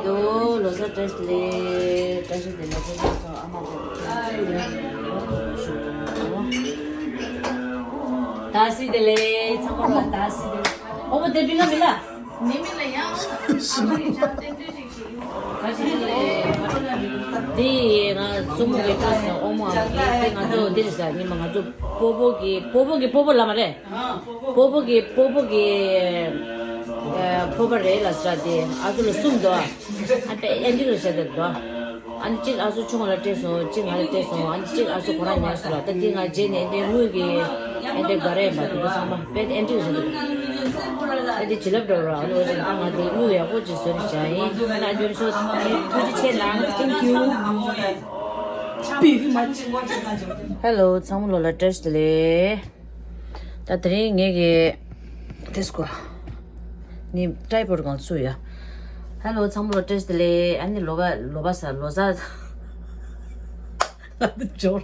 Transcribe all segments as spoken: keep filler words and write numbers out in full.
ལོ་གསར་བཀྲ་ཤིས་བདེ་ལེགས། བཀྲ་ཤིས་བདེ་ལེགས། ཨ་མ་ཚོ་བཀྲ་ཤིས་བདེ་ལེགས། ད་སི་བདེ་ལེགས། ཚང་མ་ལ་ད་སི་བདེ་ལེགས། ཨོ་མོ་དེ་པི་ང་མི་ལ། མི་མི་ལ་ཡང་། ད་སི་བདེ་ལེགས། དེ་ཡི་ང་བཙུན་མོ་གི་སྤྲོ་སོང་། ཨོ་མོ་ཨ་མ་གི་དེ་ང་ཚོ་འདིར་ཟ་ཉི་མ་ང་ཚོ་སྤོ་བོ་གི་སྤོ་བོ་གི་སྤོ་བོ་ལ་མ་རེད། སྤོ་བོ་གི་སྤོ་བོ་གི་ཕོ་བ་རེད་ལ་ཟ། དེ་ཨ་ཚོ་ལ་གསུམ་འདུག་ཨ་པའི་ཨེ་འདྲི་རེ་བྱས་ཏེ་འདུག་ཨ་ནི་གཅིག་ཨ་ཚོ་ཆུང་བ་ལ་སྤྲད་སོང་། གཅིག་ང་ལ་སྤྲད་སོང་། ཨ་ནི་གཅིག་ཨ་ཚོ་ཁོ་རང་ཉར་སོང་ལ། ད་དེ་ང་རྗེས་ནས་ཨེ་འདྲི་དངུལ་གི་ཨེ་འདྲི་ག་རེ་ཡིན་པ་དེ་ཚོ་ཚང་མ་དཔེ་ཨེ་འདྲི་རེ་བྱས་ཏེ་འདུག་ཨ་དེ་བྱིན་རླབས་འདྲ་བོ་ར། ཨ་ནི་འོ་ཅན་ད་ང་དེ་དངུལ་ཡག་པོ་ཅིག་བཟོས་ནས་བཞག་ཡིན། ཨ་ནི་ཨ་འདྲི་ཤོག་ཐུགས་རྗེ་ཆེ་གནང་། Thank you very much. Hello ཚང་མ་ལོ་ལ་བཀྲ་ཤིས་བདེ་ལེགས། ད་དེ་རིང་ངེད་ཀྱི་དེ་སྐོར་ནི་ཊའི་པོ་ཌི་སྒང་ཚུགས་ཡ། ཧེ་ལོ་ཚང་མ་ལོ་བཀྲ་ཤིས་བདེ་ལེགས། ཨ་ནི་ལོ་ག་ལོ་པ་ས་ལོ་ས་ང་འདི་འབྱོར།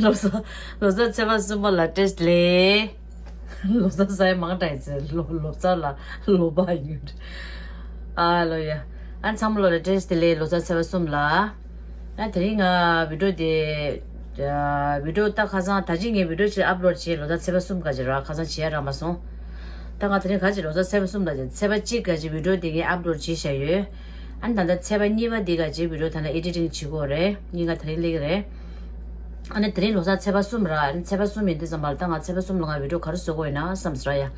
ལོ་ས་ལོ་ས་ཚེས་པ་གསུམ་པ་ལ་བཀྲ་ཤིས་བདེ་ལེགས། ལོ་ས་ས་ཡ་མང་དྲགས་ཡིན་ཚེ་ལོ་ལོ་ས་ལ་ལོ་པ་ཡིན། ཨ་ལོ་ཡ། ཨ་ཚང་མ་ལོ་ལ་བཀྲ་ཤིས་བདེ་ལེགས། ལོ་ས་ཚེས་པ་གསུམ་ལ། ཨ་དེ་རིང་ང་བི་ཌིའོ་དེ་ཨ་བི་ཌིའོ་ད་ཁ་སང་ད་ཅི་ངས་བི་ཌིའོ་ཅིག་ཨབ་ལོཌ་བྱས། ལོ་ས་ཚེས་པ་གསུམ་ག་ཅིག་ར་ཁ་སང་བྱས་རག་མ་སོང་། ད་ང་དེ་རིང་ག་ཅིག་ལོ་ས་ཚེས་པ་གསུམ་ལ་ཚེས་པ་གཅིག་ག་ཅིག་བི་ཌིའོ་དེ་ངས་ཨབ་ལོཌ་བྱས་བཞག་ཡོད། ཨ་ནི་ད་ལྟ་ཚེས་པ་གཉིས་པ་འདི་ག་ཅིག་བི་ཌིའོ་ད་ལྟ་ཨེ་ཌི་ཊིང་བྱེད་དགོས་རེད། གཉིས་ཀ་དེ་རིང་སླེབས་ཀྱི་རེད། ཨ་ནི་དེ་རིང་ལོ་གསར་ཚེས་པ་གསུམ་ར། ཨ་ནི་ཚེས་པ་གསུམ་ཡིན་དུས་ཙམ་པ་ལ་ད་ང་ཚེས་པ་གསུམ་ལ་ང་བི་ཌིའོ་ག་རེ་བཟོ་དགོས་ཡིན་ན་བསམ་ཟེར་ཡ།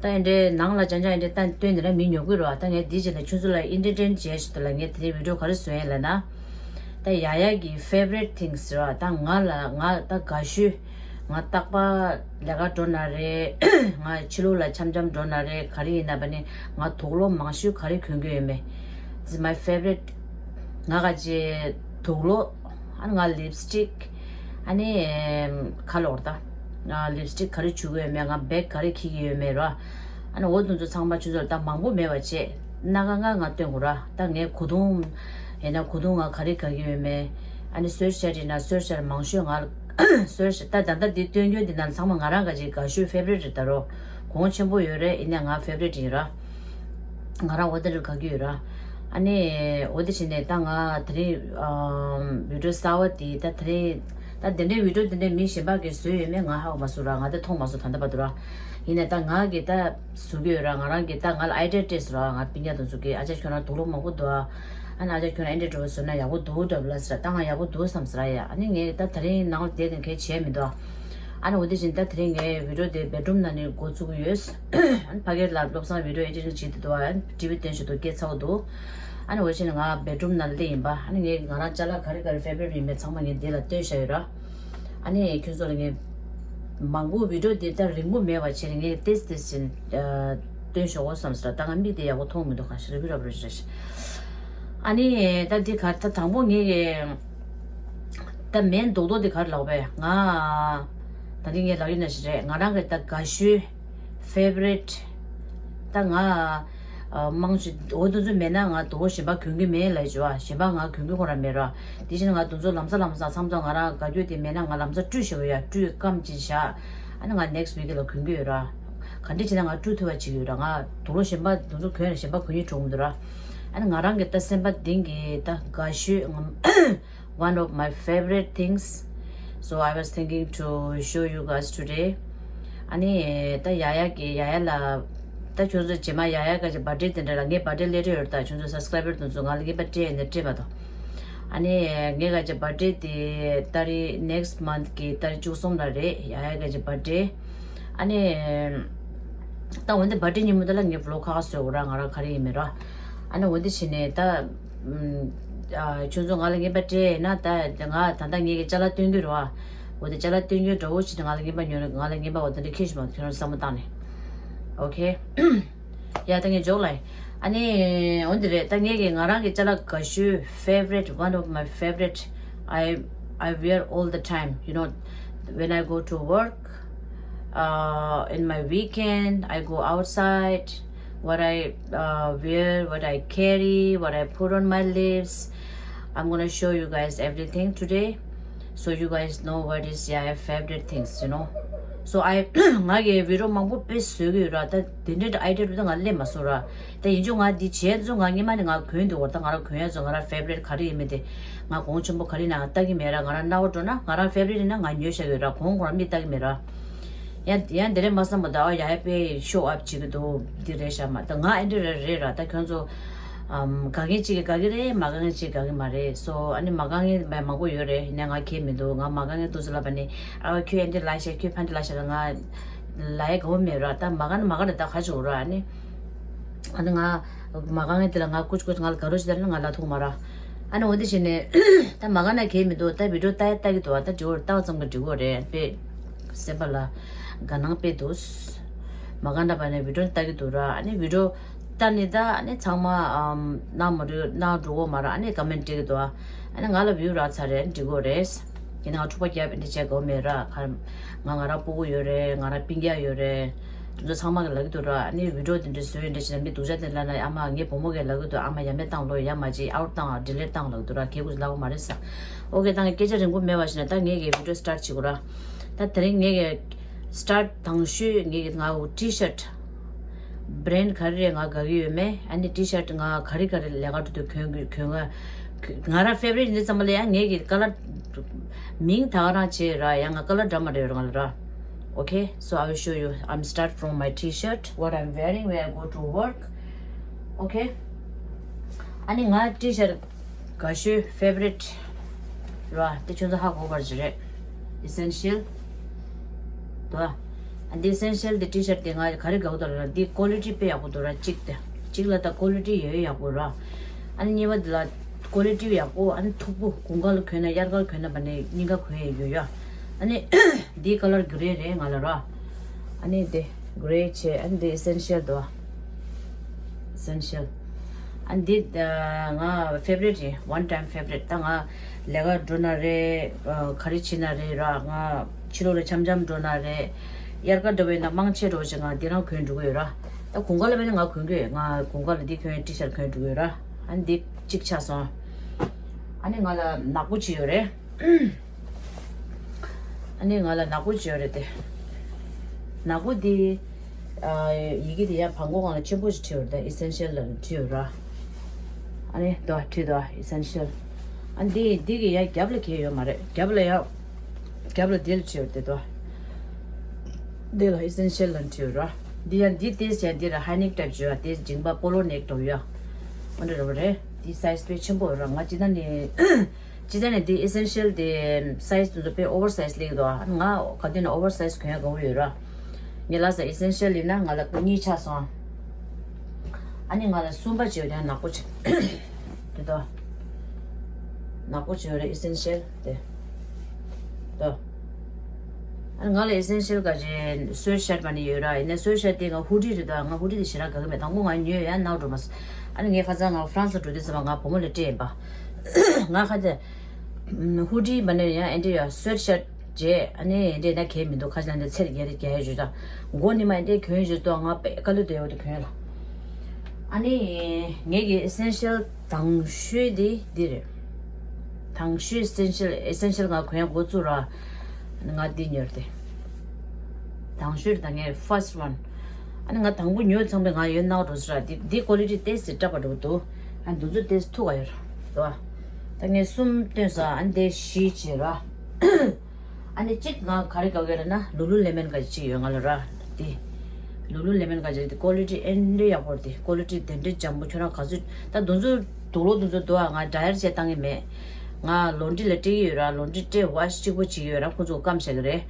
ད་ཨེ་འདྲའི་ནང་ལ་ཅང་ཅང་ཨེ་འདྲའི་ད་སྟོན་ནི་ར་མི་ཉོ་གི་ར། ད་ངས་འདི་བྱས་ན་ཁྱོད་ཚོ་ལ་ཨེ་ཌར་ཊེན་བྱས་ཞུ་དུ་ལ་ངས་དེ་རིང་བི་ཌིའོ་ག་རེ་བཟོ་ཡིན་ལབ་ན། ད་ཡ་ཡ་གི་ཕེ་ཝ་རིཊ་ཐིང་ཟེར་བ། ད་ང་ལ་ང་ད་དགའ་ཤོས་ང་རྟག་པར་ལས་ཀ་འགྲོ་ན་རེད། ང་ཕྱི་ལོགས་ལ་འཆམ་འཆམ་འགྲོ་ན་རེད། ག་རེ་ཡིན་ན་བ་ནི་ང་དུག་ལོག་མང་ཤོས་ག་རེ་གོན་གི་ཡོད་མེད། This is my favorite. ང་ག་ཅེ་དུག་ལོག་ཨ་ནི་ང་ལིབ་སི་ཊིག་ཨ་ནི་ཁ་ལོར་ད། ང་ལིབ་སི་ཊིག་ག་རེ་བྱུག་གི་ཡོད་མེད། ང་བེག་ག་རེ་འཁྱེར་གི་ཡོད་མེད་ར། ཨ་ནི་འོ་དེ་ཚོ་ཚང་མ་ཆུ་ཚོད་ད་མང་པོ་མེད་པ་བྱས། སྣ་ཁ་ང་ང་སྟོན་དགོས་ར། ད་ངས་གོས་ཐུང་ཡིན་ན་གོས་ཐུང་ང་ག་རེ་ག་གི་ཡོད་མེད། ཨ་ནི་སོས་ཤ་རེད་ན་སོས་ཤ་མང་ཤོས་ང་སོས་ཤ་ད་ད་ལྟ་འདི་སྟོན་རྒྱུ་འདི་ནང་ཚང་མ་ང་རང་ག་ཅེ་དགའ་ཤོས་ཕེ་ཝ་རིཊ་རེད། ད་རོ་གོང་ཆེན་པོ་ཡོད་རེད། ཡིན་ན་ང་ཕེ་ཝ་རིཊ་ཡིན་ར། ང་རང་འོ་དེ་རུ་ག་གི་ཡོད་ར། ཨ་ནི་འོ་དེ་བྱས་ནས་ད་ང་དེ་རིང་ཨམ་བི་ཌིའོ་གསར་བ་དེ་ད་དེ་རིང་ད་དེ་འདྲའི་བི་ཌིའོ་དེ་འདྲའི་མི་གཞན་པ་གིས་བཟོས་ཡོད་མེད་ང་ཧ་གོ་མ་སོང་ར། ང་དེ་མཐོང་མ་སོང་ད་ལྟ་བར་དུ་ར། ཡིན་ནའི་ད་ང་གིས་ད་བཟོ་གི་ཡོད་ར། ང་རང་གིས་ད་ང་ལ་ཨའི་ཌི་ཡ་སྤྲད་སོང་ར། ང་སྤུན་ཀྱག་དེ་ཚོ་གིས་ཨ་ཅག་ཁྱོད་རང་དུག་ལོག་མང་པོ་འདུག་ཨ། ཨ་ནི་ཨ་ཅག་ཁྱོད་རང་ཨེ་འདྲ་འདྲ་བོ་བཟོས་ན་ཡག་པོ་འདུག་འདྲ་བོ་ལ་ཟེར། ད་ང་ཡག་པོ་འདུག་བསམ་ཟེར་ཡ། ཨ་ནི་ངས་ད་དེ་རིང་ནང་ལ་བསྡད་དེ་གས་བྱས་མི་འདུག་ཨ་ནི་འོ་དེ་བཞིན་ད་དེ་རིང་ངའི་བི་ཌིའོ་དེ་བེཌ་རུམ་ནང་ནས་འགོ་བཙུགས་ཀྱི་ཡོད། ཨ་ནི་ཕ་གིར་ལ་བློ་བཟང་བི་ཌིའོ་ཨེ་ཌི་ཊིང་བྱེད་དུ་འདུག་ཨ་ནི་ཊི་ཝི་སྟོན་བཞིན་འདུག་སྐད་ཚ་བོ་འདུག་ཨ་ནི་འོ་བཞིན་ང་བེཌ་རུམ་ནང་སླེབས་ཡིན་པ། ཨ་ནི་ངས་ང་རང་ཅ་ལག་ག་རེ་ག་རེ་ཕེ་ཝ་རིཊ་ཡིན་མིན་ཚང་མ་ངས་འདི་ལ་སྟོན་བཞག་ཡོད་ར། ཨ་ནི་ཁྱོད་ཚོ་ལ་ངས་མང་པོ་བི་ཌིའོ་འདི་ལྟར་རིང་པོ་མེད་པ་བྱས་ནས་ངས་ཏེས་ཏེས་བྱས་ནས་སྟོན་ཞོག་གོ་བསམ་ཟེར། ད་ང་མིག་དེ་ཡག་པོ་མཐོང་མི་འདུག་ག་ཤེད་རི་བི་རབ་རི་རེད། ཨ་ནི་ད་འདི་ག་ད་དང་པོ་ངས་ད་མེན་རྡོག་རྡོག་འདི་ག་རེ་ལབ་པས། ང་ད་འདི་ངས་ལབ་ཡོད་ན་ཞིག་རེད། ང་རང་གི་ད་དགའ་ཤོས་ཕེ་ཝ་རིཊ་ད་ང་ཨ་མང་ཆེ་འོ་དེ་ཚོ་མེད་ན་ང་དུག་ལོག་གཞན་པ་གོན་གི་མེད་ལབ་ཡོད་ཨ། གཞན་པ་ང་གོན་གི་ཁོ་རང་མེད་ར། དེ་བཞིན་ང་དེ་ཚོ་ལམ་སང་ལམ་སང་མཚམས་མཚམས་ང་རང་དགའ་སྐྱོ་དེ་མེད་ན་ང་ལམ་སང་བཀྲུས་བཞག་གི་ཡོད་ཨ། བཀྲུས་སྐམ་ཅིག་བཞག་ཨ་ནི་ང་ནེག་སི་ཊི་ཝིག་ལ་གོན་གི་ཡོད་ར། ག་འདྲ་བྱས་ན་ང་བཀྲུས་ཐུབ་པ་བྱེད་ཀྱི་ཡོད་ར། ང་དུག་ལོག་གཞན་པ་དེ་ཚོ་གོན་ན་གཞན་པ་གོན་ཡིན་འགྲོ་གི་མི་འདུག་ར། ཨ་ནི་ང་རང་གི་ད་སེམས་པ་གཏིང་གི་ད་དགའ་ཤོས་ང་One of my favorite things. So I was thinking to show you guys today. ཨ་ནི་ད་ཡ་ཡ་གི་ཡ་ཡ་ལ་ད་ཁྱོད་ཚོ་རྗེས་མ་ཡ་ཡ་ག་ཅེ་བར་ཐ་ཌེ་དེ་འདྲ་ལ་ངའི་བར་ཐ་ཌེ་སླེབས་རེ་ཡོད་རེད། ད་ཁྱོད་ཚོ་སབ་སི་ཀ་རའི་བར་དེ་ཚོ་ང་ལ་རྔན་པ་སྤྲད་ནས་སྤྲད་མ་ཐོངས། ཨ་ནི་ངའི་ག་ཅེ་བར་ཐ་ཌེ་དེ་ཏ་རིག་next month གི་ཏ་རིག་བཅུ་གསུམ་ལ་རེད། ཡ་ཡ་ག་ཅེ་བར་ཐ་ཌེ། ཨ་ནི། ད་འོན་ཏེ་བར་ཐ་ཌེ་ཉིན་མོ་དེ་ལ་ངས་བི་ལོག་ཁག་ཁག་བཟོས་འོ་ར། ང་རང་ག་རེ་ཡིན་མེད་ར། ཨ་ནི་འོན་ཏེ་བྱས་ནས་ད་ཨ་ཁྱོད་ཚོ་ང་ལ་རྔན་པ་སྤྲད་ན་ད་ང་ད་ལྟ་ངེད་ཀྱི་ཅ་ལག་སྟོན་རྒྱུ་རེད་བ། འོ་དེ་ཅ་ལག་སྟོན་རྒྱུ་འདྲ་བོ་བྱས་ནས་ང་ལ་རྔན་པ་ཉོ་ན་ང་ལ་རྔན་པ་འོ་དེ་འདྲ་ཁྱེར་ཤོག་མ། ཁྱོད་རང་བསམ་བློ་བཏང་ནས། ཨོ་ཁེ། ཡ་ད་ངས་འཇོག་ལ། ཨ་ནི་འོན་ཏེ་རེད། ད་ངེད་ཀྱི་ང་རང་གི་ཅ་ལག་དགའ་ཤོས་favorite, one of my favorite, I I wear all the time, you know, when I go to work, uh, in my weekend, I go outside, what I uh, wear, what I carry, what I put on my lips. I'm gonna show you guys everything today, so you guys know what is, yeah, favorite things, you know. So I ང་གི་བི་ཌི་ཡོ་མང་པོ་དཔེ་བཟོ་གི་ཡོད་ར། ད་དེ་འདྲའི་ཨའི་ཌི་ཡ་དེ་ཚོ་ང་སླེབས་མ་སོང་ར། ད་ཡིན་ཆོག་ང་འདི་བྱས་ཚོ་ང་སྔོན་མ་ནས་ང་གོན་འདུག་བར། ད་ང་རང་གོན་ཡ་ཚོ་ང་རང་ཕེ་བ་རི་ཊི་ག་རེ་ཡིན་མིན་དེ་ང་གོང་ཆེན་པོ་ག་རེ་ན་ལྟ་གི་མེད་ར། ང་རང་སྣང་བ་འགྲོ་ན་ང་རང་ཕེ་བ་རི་ཊི་ཡིན་ན་ང་ཉོས་བཞག་ཡོད་ར། གོང་གོང་ར་མི་ལྟ་གི་མེད་ར། ཡང་ཡང་དེ་རེད་མ་བསམ་པ་ད་ཨ་ཡ་ཡ་དཔེ་ཤོ་ཨབ་བྱེད་ཀྱི་འདུག་འདི་རེད་ཤག་མ། ད་ང་ཨེ་འདྲ་རེད་རེད་ར། ད་ཁྱོད་ཚོ་ཨམ་དགའ་མཁན་གཅིག་གིས་དགའ་གི་རེད། མ་དགའ་མཁན་གཅིག་དགའ་གི་མ་རེད། སོ་ཨ་ནི་མ་དགའ་མཁན་མ་མང་པོ་ཡོད་རེད། ཡིན་ནའི་ང་ཁྱད་མི་འདུག་ང་མ་དགའ་མཁན་ཏོག་ཙམ་ལབ་པ་ནི་ཨ་ཁྱོད་ཨེ་འདྲ་ལབ་ཤག་ཁྱོད་ཕ་འདྲ་ལབ་ཤག་ལ་ང་ལབ་ཡ་དགའ་པོ་མེད་ར། ད་མ་དགའ་ན་མ་དགའ་རེད། ད་ག་ཅིག་འོ་ར། ཨ་ནི་ཨ་ནི་ང་མ་དགའ་མཁན་དེ་ལ་ང་ཀུ་ཅི་ཀུ་ཅི་ང་ལ་དགའ་རོགས་བྱེད་ད་ལ་ང་ལབ་ཐུབ་མ་ར། ཨ་ནི་འོ་དེ་བྱས་ནས་ད་མ་དགའ་ན་ཁྱད་མི་འདུག་ད་བི་ཌི་ཡོ་ལྟ་ཡ་ལྟ་གི་འདུག་ད་འགྲིག་གོ་རེད། ལྟ་བ་ཙམ་གྱིས་འགྲིག་གོ་རེད། དཔེ་སེམས་པ་ལ་དགའ་སྣང་དཔེ་འདུག་མ་དགའ་ན་བ་ནས་བི་ཌི་ཡོ་ལྟ་གི་འདུག་ར། ཨ་ནི་བི་ཌི་ཡོ་ལྟ་ནི་ད་ཨ་ནི་ཚང་མ་ཨམ་གནང་མ་འགྲོ་གནང་འགྲོ་གོ་མ་ར། ཨ་ནི་ཀོ་མེན་ཊི་སྤྲད་གི་འདུག་ཨ་ནི་ང་ལ་བིའུ་རག་ཚར་རེད། འགྲིག་གོ་རེད། ཡིན་ནའང་འཁྲུག་པ་རྒྱབ་འདི་བྱས་དགོས་མེད་ར། ཁ་ང་ང་རང་སྤུ་གུ་ཡོད་རེད། ང་རང་སྤུན་ཀྱག་ཡོད་རེད། དེ་ཚོ་ཚང་མ་གི་ལབ་ཀྱི་འདུག་ར། ཨ་ནི་བི་ཌི་ཡོ་དེ་འདྲ་བཟོས་ཡོད་འདྲ་བྱས་ན་མི་སྡུག་ཅག་དེ་ལབ་ན་ཨ་མ་ངའི་བུ་མོ་གིས་ལབ་ཀྱི་འདུག་ཨ་མ་ཡ་མེད་བཏང་ལོ། ཡ་མ་བྱེད། ཨའུཊ་བཏང་ལ་ཌི་ལིཊ་བཏང་ལབ་ཀྱི་འདུག་ར། ཁྱེད་ཀྱིས་ལབ་དགོས་མ་རེད་ས། ཨོ་ཁེ། ད་ངས་སྐད་ཆ་རིང་པོ་མེད་པ་བྱས་ན་ད་ངས་ཀྱི་བི་ཌི་ཡོ་སི་ཊར་ཊི་བྱེད་དགོས་ར། ད་དེ་རིང་ངས་ཀྱི་སི་ཊར་ཊི་དང་ཤོས་ངས་ཀྱི་ང་ཊི་ཤར་ཊི་བྷི་རེན་ཌི་ག་རེ་རེད་ང་དགའ་གི་ཡོད་མེད། ཨ་ནི་ཊི་ཤར་ཊི་ང་ག་རེ་ག་རེ་ལས་ཀ་འགྲོ་དུས་གྱོན་གྱི་གྱོན་ག་ང་རང་ཕེ་བ་རི་ཊི་ཡིན་དུས་ཙམ་པ་ལ་ཡང་ངས་ཀྱི་ཀ་ལར་མིང་ད་ག་རང་བྱས་ར། ཡང་ང་ཀ་ལར་འདྲ་མ་འདྲ་ཡོད་ར་ང་ལ་ར། Okay, so I will show you. I'm start from my t-shirt, what I'm wearing when I go to work. Okay. ཨ་ནི་ང་ཊི་ཤར་ཊི་དགའ་ཤོས་ཕེ་བ་རི་ཊི་ར། དེ་ཁྱོད་ཚོ་ཧ་གོ་བར་ཅི་རེད། ཨི་སེན་ཤལ་དོ། ཨ་འདི་ཨི་སེན་ཤལ་དེ་ཊི་ཤར་ཊི་དེ་ང་ག་རེ་དགའ་པོ་འདུག་ལབ་ན་འདི་ཀོ་ལི་ཊི་དཔེ་ཡག་པོ་འདུག་ར། གཅིག་དེ་གཅིག་ལ་ད་ཀོ་ལི་ཊི་ཡོད་ཡག་པོ་ར། ཨ་ནི་གཉིས་པ་དེ་ལ་ཀོ་ལི་ཊི་ཡག་པོ། ཨ་ནི་མཐུག་པོ། དགུན་ཁ་ལ་གྱོན་ན་དབྱར་ཁ་ལ་གྱོན་ན་བ་ནས་སྙིང་ག་གོན་ཡས་ཡོད་ཡ། ཨ་ནི་འདིའི་ཀ་ལར་གྷི་རེ་རེད་ང་ལ་ར། ཨ་ནི་འདི་གྷི་རེ་བྱས། ཨ་ནི་འདི་ཨི་སེན་ཤལ་དོ། ཨི་སེན་ཤལ། ཨ་ནི་འདི་ང་ཕེ་བ་རི་ཊི་རེད། ཝན་ཊའིམ་ཕེ་བ་རི་ཊི། ད་ང་ལས་ཀ་འགྲོ་ན་རེད། ག་རེ་བྱེད་ན་རེད་ར། ང་ཕྱི་ལོགས་ལ་འཆམ་འཆམ་འགྲོ་ན་རེད། དབྱར་ཁ་འདྲ་བོ་ཡིན་ན་མང་ཆེ་འགྲོ་བྱས་ང་འདི་རང་གོན་འགྲོ་གི་ཡོད་ར། ད་དགུན་ཁ་ལ་བས་ན་ང་གོན་གི་ཡོད། ང་དགུན་ཁ་ལ་འདི་གྱོན། ཊི་ཤར་ཊི་གྱོན་འགྲོ་གི་ཡོད་ར། ཨ་ནི་འདི་གཅིག་ཆགས་སོང་། ཨ་ནི་ང་ལ་ནག་པོ་གཅིག་ཡོད་རེད། ཨ་ནི་ང་ལ་ནག་པོ་གཅིག་ཡོད་རེད་དེ། ནག་པོ་འདི་ཨ་ཡི་གེ་འདི་ཡ་བང་གོ་སྒང་ལ་ཆེན་པོ་ཞིག་བྲིས་ཡོད་རེད་ད། ཨི་སེན་ཤལ་ལབ་བྲིས་ཡོད་ར། ཨ་ནི་དོ་བྲིས་དོ། ཨི་སེན་ཤལ། ཨ་འདི་འདི་གི་ཡ་རྒྱབ་ལ་གས་ཡོད་མ་རེད། རྒྱབ་ལ་ཡ་རྒྱབ་ལ་འདི་ལ་བྲིས་ཡོད་རེད་དེ་དོ། འདི་ལ་ཨི་སེན་ཤལ་ལབ་བྲིས་ཡོད་ར། འདི་ཡ་འདི་ཏོག་ཙམ་འདི་ལ་ཧའི་ནེག་ཊའིབ་བྱས་ཡ། དེ་མཇིང་པ་པོ་ལོ་ནེག་འདྲ་བོ་ཡ། འོ་འདྲ་འདྲ་བོ་རེད། འདི་སའི་ཛི་དཔེ་ཆེན་པོ་ཡོད་ར། ང་ཅི་ད་ནི་ཅི་ད་ནི་འདི་ཨི་སེན་ཤལ་དེ་སའི་ཛི་དེ་ཚོ་དཔེ་ཨོ་ཝར་སའི་ཛི་སླེབས་ཀྱི་འདུག་ཨ་ང་ག་དུས་ནས་ཨོ་ཝར་སའི་ཛི་གྱོན་ཡ་དགའ་པོ་ཡོད་ར། ངས་ལབ་ས་ཨི་སེན་ཤལ་ཡིན་ན་ང་ལ་གཉིས་ཆགས་སོང་། ཨ་ནི་ང་ལ་གསུམ་པ་བྱས་ཡོད་ཀྱང་ནག་པོ་བྱས། དེ་དོ། ནག་པོ་བྱས་ཡོད་ར་ཨི་སེན་ཤལ་དེ། དོ། ཨ་ནི་ང་ལ་ཨི་སེན་ཤལ་ག་ཅི་སུའེ་ཊི་ཤར་ཊི་བ་ནི་ཡོད་ར། ཡིན་ནའི་སུའེ་ཊི་ཤར་ཊི་དེ་ང་ཧུ་ཌི་རེད་དོ། ང་ཧུ་ཌི་དེ་ཞེ་དྲག་དགའ་གི་མེད། དང་པོ་ང་ཉོས་ཡ་ནག་འགྲོ་མ་སོང་། ཨ་ནི་ངས་ཁ་སང་ང་ཧྥ་རན་སི་ལ་འགྲོ་དུས་ཙམ་པ་ང་བུ་མོ་ལ་སྤྲད་ཡིན་པ། ང་ཁ་ཅི། ཧུ་ཌི་བ་ནི་ཡང་ཨེ་འདྲ་ཡ་སུའེ་ཊི་ཤར་ཊི་བྱས། ཨ་ནི་འདི་ན་གས་མི་འདུག་ཁ་ཅིག་ན་འདི་ཚེར་རྒྱས་རེ་རྒྱས་ཡོད་ད། མགོ་ནི་མ་འདི་གྱོན་ཡོད་དོ། ང་དཔེ་དཀའ་ལས་དེ་ཡོད་དུ་གྱོན་ལ། ཨ་ནི་ངེད་ཀྱི་ཨི་སེན་ཤལ་དང་ཤོས་འདི་འདི་རེད། དང་ཤོས་ཨི་སེན་ཤལ་ཨི་སེན་ཤལ་ང་གྱོན་ཡ་འགོ་བཙུགས་ར། ང་འདི་ཉོས་ཏེ། དང་ཤོས་དང་ངའི་ཕར་སི་ཊི་ཝན། ཨ་ནི་ང་དང་པོ་ཉོས་ཚང་པའི་ང་ཡོད་ནའོ་འགྲོ་ཟེར་ར། འདི་འདི་ཀོ་ལི་ཊི་ཏོག་ཙམ་སྐྲག་པ་འགྲོ་འདུག་ཨ་འདི་ཚོ་ཏོག་ཙམ་མཐུག་ག་ཡོད་ར། ད་ངས་གསུམ་བཏོན་ས། ཨ་ནི་འདི་བཞི་བྱས་ར། ཨ་ནི་གཅིག་ང་ག་རེ་དགའ་གི་རེད་ན་ལུ་ལུ་ལེ་མན་ག་གཅིག་ཡོད་ང་ལ་ར། དེ་ལུ་ལུ་ལེ་མན་ག་གཅིག་དེ་ཀོ་ལི་ཊི་ཨེ་འདྲ་ཡག་པོ་རེད། དེ་ཀོ་ལི་ཊི་དེ་འདྲ་འཇམ་པོ། ཁྱོད་རང་ག་ཚོད་ད་དུང་ཚོད་དུག་ལོག་དུང་ཚོད་འདུག་ཨ། ང་ཌ་ཡར་བྱས་བཏང་གི་མེད། ང་ལོན་ཌི་རི་ལ་སྤྲད་ཀྱི་ཡོད་ར། ལོན་ཌི་རི་སྤྲད་ཝ་ཤི་གཅིག་པོ་བྱེད་ཀྱི་ཡོད་ར། ཁོང་ཚོ་སྐམ་བཞག་གི་རེད།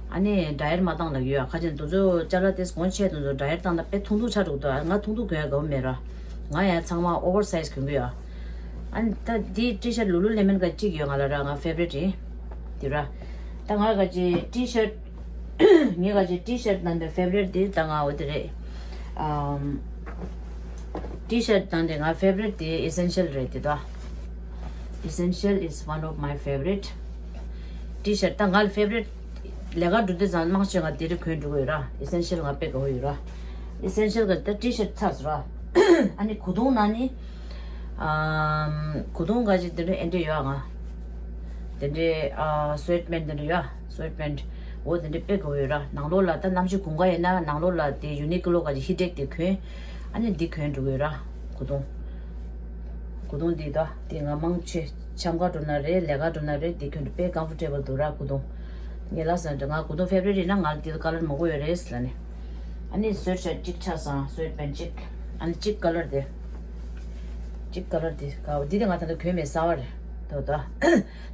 ཨ་ནི་ཌ་ཡར་མ་བཏང་ལབ་ཀྱི་ཡོད་ཨ། ཁ་ཅིག་དུང་ཚོད་ཅ་ལག་དེ་གོང་ཆེ་དུང་ཚོད་ཌ་ཡར་བཏང་ད་དཔེ་ཐུང་ཐུང་ཆགས་འགྲོ་གི་འདུག་ཨ། ང་ཐུང་ཐུང་གོན་ཡ་དགའ་པོ་མེད་ར། ང་ཡང་ཚང་མ་ཨོ་ཝར་སའི་ཛི་གོན་གི་ཡོད་ཨ། ཨ་ནི་ད་འདི་ཊི་ཤར་ཊི་ལུ་ལུ་ལེ་མན་ག་གཅིག་ཡོད་ང་ལ་ར། ང་ཕེ་བ་རི་ཊི་རེད། དེ་ར། ད་ང་ག་ཅི་ཊི་ཤར་ཊི་ངའི་ག་ཅི་ཊི་ཤར་ཊི་ནང་དུ་ཕེ་བ་རི་ཊི་དེ་ད་ང་འོ་དེ་རེད། ཨམ། ཊི་ཤར་ཊི་ནང་དུ་ང་ཕེ་བ་རི་ཊི་དེ་ཨི་སེན་ཤལ་རེད་དེ་ད། Essential is one of my favorite. ཊི་ཤར་ཊི་ད་ང་ལ་ཕེ་བ་རི་ཊི་ལས་ཀ་འགྲོ་དུས་ཙང་མང་ཆེ་ང་དེ་རིགས་གོན་འགྲོ་གི་ཡོད་ར། ཨི་སེན་ཤལ་ང་དཔེ་དགའ་པོ་ཡོད་ར། ཨི་སེན་ཤལ་ག་ད་ཊི་ཤར་ཊི་ཚར་སོང་ར། ཨ་ནི་གོས་ཐུང་ནང་ནི། ཨམ། གོས་ཐུང་ག་ཅི་དེ་འདྲ་ཨེ་འདྲ་ཡོད་ང་། དེ་འདྲའི་ཨ་སུ་ཝེ་ཊི་པེན་ཊི་དེ་འདྲ་ཡོད། སུ་ཝེ་ཊི་པེན་ཊི། འོ་དེ་འདྲ་དཔེ་དགའ་བོ་ཡོད་ར། ནང་ལོགས་ལ་ད་གནམ་གཤིས་གོང་ཁ་ཡིན་ན་ནང་ལོགས་ལ་དེ་ཡུ་ནི་ཀི་ལོ་ག་ཅིག་ཧི་ཊེག་དེ་གོན། ཨ་ནི་འདི་གོན་འགྲོ་གི་ཡོད་ར། གོས་ཐུང་། གོས་ཐུང་འདི་ད་དེ་ང་མང་ཆེ་འཆམ་ག་འགྲོ་ན་རེད། ལས་ཀ་འགྲོ་ན་རེད། དེ་གོན་དཔེ་ཀམ་ཕོར་ཊེ་བལ་འདུག་ར། གོས་ཐུང་ངས་ལབ་སོང་། ང་གོས་ཐུང་ཕེ་བ་རིཊ་ཡིན་ན་ང་ལ་དེ་ཀ་ལར་མང་པོ་ཡོད་རེད་ལབ་ནས། ཨ་ནི་སུའེ་ཊི་ཤར་ཊི་གཅིག་ཆགས་སོང་། སུའེ་ཊི་པེན་ཊི་གཅིག་ཨ་ནི་གཅིག་ཀ་ལར་དེ། གཅིག་ཀ་ལར་དེ་ག་བ་འདི་དེ་ང་ད་ལྟ་གོན་མེད། གསར་པ་རེད་ད་ལྟ།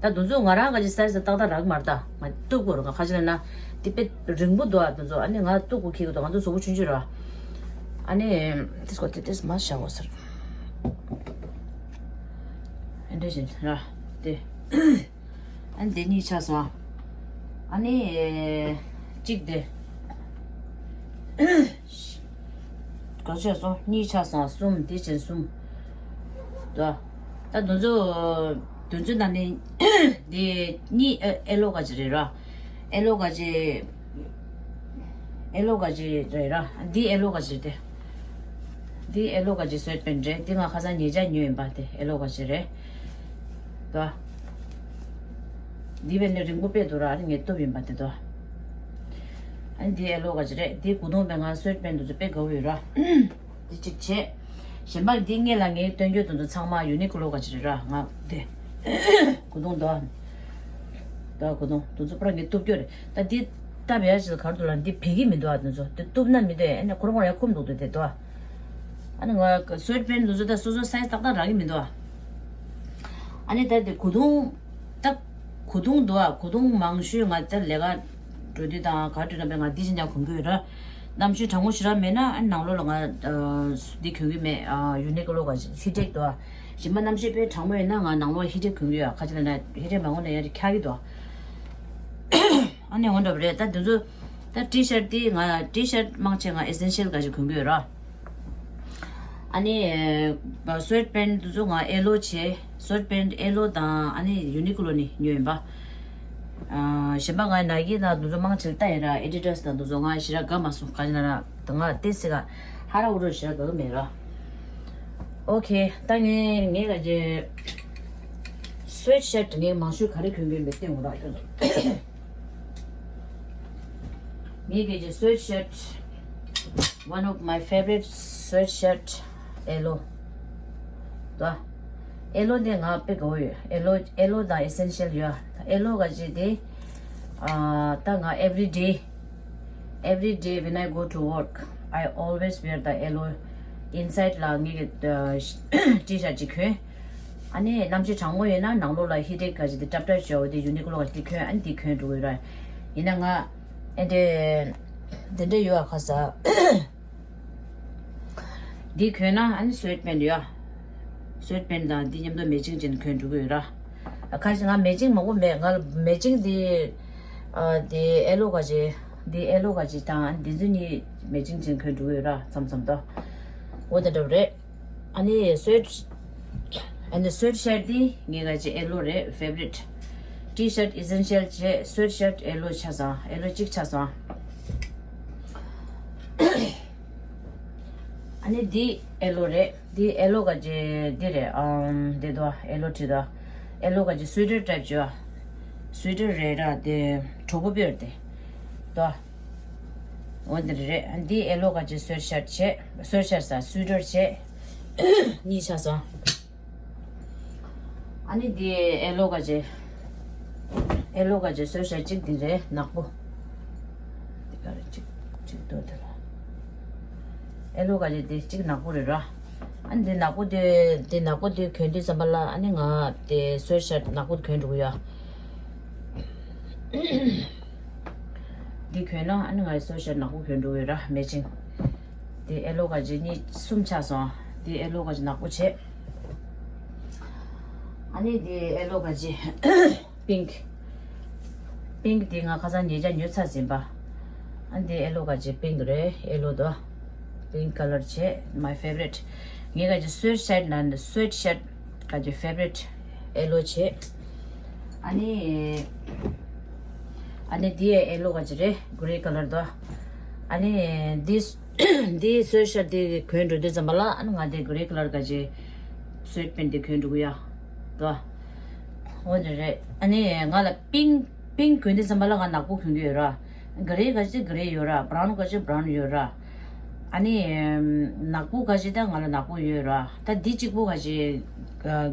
ད་དེ་ཚོ་ང་རང་ག་ཅིག་སའི་ཛི་ཏག་ཏག་རག་མ་རེད་ད། ང་གཏུབ་དགོས་རེད། ང་ཁ་ཅིག་ལ་ན་དེ་དཔེ་རིང་པོ་འདུག་ཨ། དེ་ཚོ་ཨ་ནི་ང་གཏུབ་དགོས་ཁེལ་གི་འདུག་ང་ཚོ་གཟུགས་པོ་ཆུང་ཆུང་རེད། ཨ་ནི་དེ་སྐོར་དེ་དེ་མ་བཞག་འོ་ཟེར། ཨ་འདྲ་བཞིན་ར་དེ། ཨ་ནི་དེ་གཉིས་ཆགས་སོང་། ཨ་ནི་གཅིག་དེ། ག་ཚོད་སོང་། གཉིས་ཆགས་སོང་། གསུམ། དེ་བྱས་གསུམ། ད་ད་དེ་ཚོ་དེ་ཚོ་ནང་ནས་དེ་གཉིས་ཨེ་ཨེ་ལོ་ག་ཅིག་རེད་ར། ཨེ་ལོ་ག་ཅིག་ཨེ་ལོ་ག་ཅིག་རེད་ར། འདི་ཨེ་ལོ་ག་ཅིག་དེ། འདི་ཨེ་ལོ་ག་ཅིག་སུའེ་ཊི་པེན་ཊི་རེད། འདི་ང་ཁ་སང་ཉེ་ཆར་ཉོས་ཡིན་པ། དེ་ཨེ་ལོ་ག་ཅིག་རེད། ད་འདི་བས་ནི་རིང་པོ་དཔེ་འདུག་ར། ཨ་ནི་ངས་གཏུབ་ཡིན་པ་དེ་ད། ཨ་ནི་འདི་ཨེ་ལོ་ག་ཅིག་རེད། འདི་གོས་ཐུང་བས་ང་སུའེ་ཊི་པེན་ཊི་དེ་ཚོ་དཔེ་དགའ་བོ་ཡོད་ར། འདི་གཅིག་བྱས། གཞན་པ་འདི་སྔོན་ལ་ངས་སྟོན་རྒྱུ་དེ་ཚོ་ཚང་མ་ཡུ་ནི་ཀི་ལོ་ག་ཅིག་རེད་ར། ང་དེ་གོས་ཐུང་ད། ད་གོས་ཐུང་དེ་ཚོ་པུ་ར་ངས་གཏུབ་རྒྱུ་རེད། ད་འདི་ལྟ་བས་ཡ་ཞིག་གར་དུ་ལ་འདི་བེད་ཀྱི་མི་འདུག་ཨ། དེ་ཚོ་དེ་གཏུབ་ན་མི་འདུག་ཨ་ནི་ཁོ་རང་ཁོ་རང་ཡ་ཁུམ་འདུག་དེ་དེ་འདུག་ཨ། ཨ་ནི་ང་སུའེ་ཊི་པེན་ཊི་དེ་ཚོ་ད་སོ་སོ་སའི་ཛི་ཏག་ཏག་རག་གི་མི་འདུག་ཨ། ཨ་ནི་ད་དེ་གོས་ཐུང་ད་གོས་ཐུང་འདུག་ཨ། གོས་ཐུང་མང་ཤོས་ང་ད་ལས་ཀ་འགྲོ་དུས་དང་ག་འགྲོ་ན་བས་ང་འདི་བཞིན་ཀྱང་གོན་གྱི་ཡོད་ར། གནམ་གཤིས་གྲང་མོ་ཞེ་དྲག་མེད་ན་ཨ་ནང་ལོགས་ལ་ང་འདི་གྱོན་གྱི་མེད། ཡུ་ནི་ཀི་ལོ་ག་ཧི་ཊེག་འདུག་ཨ། གཞན་པ་གནམ་གཤིས་དཔེ་གྲང་མོ་ཡིན་ན་ང་ནང་ལོགས་ཧི་ཊེག་གྱོན་གྱི་ཡོད། ཁ་ཅིག་ལ་ན་ཧི་ཊེག་མ་གྱོན་ན་ཡང་འཁྱག་གི་འདུག་ཨ་ནི་འོ་འདྲ་བ་རེད། ད་དེ་ཚོ་ད་ཊི་ཤར་ཊི་དེ་ང་ཊི་ཤར་ཊི་མང་ཆེ་ང་ཨེ་སེན་ཤལ་ག་ཅིག་གྱོན་གྱི་ཡོད་ར། ཨ་ནི་སུའེ་ཊི་པེན་ཊི་དེ་ཚོ་ང་ཨེ་ལོ་བྱས། སུའེ་ཊི་པེན་ཊི་ཨེ་ལོ་དང་ཨ་ནི་ཡུ་ནི་ཀི་ལོ་ནས་ཉོས་ཡིན་པ། གཞན་པ་ང་ནའི་ཀི་དང་དེ་ཚོ་མང་ཆེ་ལྟ་ཡིན་ར། ཨེ་ཌི་ཌ་སི་དང་དེ་ཚོ་ང་ཞེ་དྲག་དགའ་མ་སོང་། ག་ཅིག་ལ་ན་ད་ང་ཏོག་ཙམ་ག་ཧ་ར་འུ་རུ་ཞེ་དྲག་དགའ་གི་མེད་ར། ཨོ་ཁེ། ད་ངས་ངས་ག་ཅིག་སུའེ་ཊི་ཤར་ཊི་ངས་མང་ཤོས་ག་རེ་གྱོན་གྱི་ཡོད་མེད་བསྟན་དགོས་ར། ཁྱོད་ཚོ། ངའི་གལ་ཆེ་སུའེ་ཊི་ཤར་ཊི། One of my favorite sweatshirt. ཨེ་ལོ། ད་ཨེ་ལོ་དེ་ང་དཔེ་དགའ་བོ་ཡོད། ཨེ་ལོ་ཨེ་ལོ་དང་ཨེ་སེན་ཤལ་ཡོད། ཨེ་ལོ་ག་ཅིག་དེ། ཨ་ད་ང་every day, every day when I go to work, I always wear the yellow. Inside ལ་ངའི་གི་ཊི་ཤར་ཊི་ཅིག་གྱོན། ཨ་ནི་གནམ་གཤིས་གྲང་མོ་ཡིན་ན་ནང་ལོགས་ལ་ཧི་ཊེག་ག་ཅིག་དེ་ཊབ་ཊབ་བྱས་འོ་དེ་ཡུ་ནི་ཀི་ལོ་ག་ཅིག་དེ་གྱོན། ཨ་ནི་དེ་གྱོན་འགྲོ་གི་ཡོད་ར། ཡིན་ན་ང་ཨེ་འདྲེ་དེ་འདྲེ་ཡོད་ཨ། ཁ་ས་འདི་གྱོན་ན་ཨ་ནི་སུའེ་ཊི་པེན་ཊི་ཡོད་ཨ། སུའེ་ཊི་པེན་ཊི་དང་འདི་མཉམ་དུ་མེ་ཅིང་བྱས་ནས་གྱོན་འགྲོ་གི་ཡོད་ར། ཁ་ཤས་ང་མེ་ཅིང་མང་པོ་མེད། ང་ལ་མེ་ཅིང་འདི་ཨ་འདི་ཨེ་ལོ་ག་ཅིག་འདི་ཨེ་ལོ་ག་ཅིག་དང་ཨ་ནི་འདི་ཚོ་གཉིས་མེ་ཅིང་བྱས་ནས་གྱོན་འགྲོ་གི་ཡོད་ར། མཚམས་མཚམས་ད་འོ་དེ་འདྲ་བ་རེད། ཨ་ནི་སུའེ་ཊི་ཨ་ནི་སུའེ་ཊི་ཤར་ཊི་འདི་ངའི་ག་ཅིག་ཨེ་ལོ་རེད། ཕེ་བ་རིཊ། ཊི་ཤར་ཊི་ཨེ་སེན་ཤལ་བྱས། སུའེ་ཊི་ཤར་ཊི་ཨེ་ལོ་ཆ་ཚང་། ཨེ་ལོ་གཅིག་ཆ་ཚང་། ཨ་ནི་འདི་ཨེ་ལོ་རེད། འདི་ཨེ་ལོ་ག་ཅིག་འདི་རེད། ཨམ་འདི་དོ་ཨེ་ལོ་བྲིས་དོ། ཨེ་ལོ་ག་ཅིག་སུའེ་ཊར་ཊའིབ་བྱས། སུའེ་ཊར་རེད་ར། དེ་གྲོགས་པོ་དཔེར་དེ་དོ། འོ་འདི་རེད། འདི་ཨེ་ལོ་ག་ཅིག་སུའེ་ཊི་ཤར་ཊི་བྱས། སུའེ་ཊི་ཤར་ཊི་ས་སུའེ་ཊར་བྱས། གཉིས་ཆ་ཚང་། ཨ་ནི་འདི་ཨེ་ལོ་ག་ཅིག་ཨེ་ལོ་ག་ཅིག་སུའེ་ཊི་ཤར་ཊི་གཅིག་འདི་རེད། ནག་པོ། འདི་ག་རེ་གཅིག་གཅིག་འདུག་དེ་ལ། ཨེ་ལོ་ག་ཅིག་འདི་གཅིག་ནག་པོ་རེད་ར། ཨ་ནི་འདི་ནག་པོ་འདི་འདི་ནག་པོ་འདི་གྱོན་དུས་ཙམ་པ་ལ་ཨ་ནི་ང་དེ་སུའེ་ཊི་ཤར་ཊི་ནག་པོ་གྱོན་འགྲོ་གི་ཡོད། འདི་གྱོན་ན་ཨ་ནི་ང་སུའེ་ཊི་ཤར་ཊི་ནག་པོ་གྱོན་འགྲོ་གི་ཡོད་ར། མེ་ཅིང་། དེ་ཨེ་ལོ་ག་ཅིག་གཉིས་གསུམ་ཆགས་སོང་། དེ་ཨེ་ལོ་ག་ཅིག་ནག་པོ་བྱས། ཨ་ནི་དེ་ཨེ་ལོ་ག་ཅིག་པིང་ཀི། པིང་ཀི་དེ་ང་ཁ་སང་ཉེ་ཆར་ཉོས་ཚར་ཟིན་པ། ཨ་ནི་དེ་ཨེ་ལོ་ག་ཅིག་པིང་ཀི་རེད། ཨེ་ལོ་དོ། པིང་ཀི་ཀ་ལར་བྱས། མའི་ཕེ་བ་རིཊ། ངའི་ག་ཅིག་སུའེ་ཊི་ཤར་ཊི་ན་སུའེ་ཊི་ཤར་ཊི་ག་ཅིག་ཕེ་བ་རིཊ་ཨེ་ལོ་བྱས། ཨ་ནི། ཨ་ནི་འདི་ཨེ་ལོ་ག་ཅིག་རེད། གྷི་རེ་ཀ་ལར་དོ། ཨ་ནི་འདི་འདི་སུའེ་ཊི་ཤར་ཊི་འདི་གྱོན་འགྲོ་དུས་ཙམ་པ་ལ་ཨ་ནི་ང་འདི་གྷི་རེ་ཀ་ལར་ག་ཅིག་སུའེ་ཊི་པེན་ཊི་འདི་གྱོན་འགྲོ་གི་ཡ། དོ། འོ་འདི་རེད། ཨ་ནི་ང་ལ་པིང་ པིང་གོན་དུས་ཙམ་པ་ལ་ང་ནག་པོ་གོན་གྱི་ཡོད་ར། གྷི་རེ་ག་ཅི་གྷི་རེ་ཡོད་ར། བྷ་རའུན་ག་ཅི་བྷ་རའུན་ཡོད་ར། ཨ་ནི་ནག་པོ་ག་ཅི་ད་ང་ལ་ནག་པོ་ཡོད་ར། ད་འདི་གཅིག་པོ་ག་ཅི་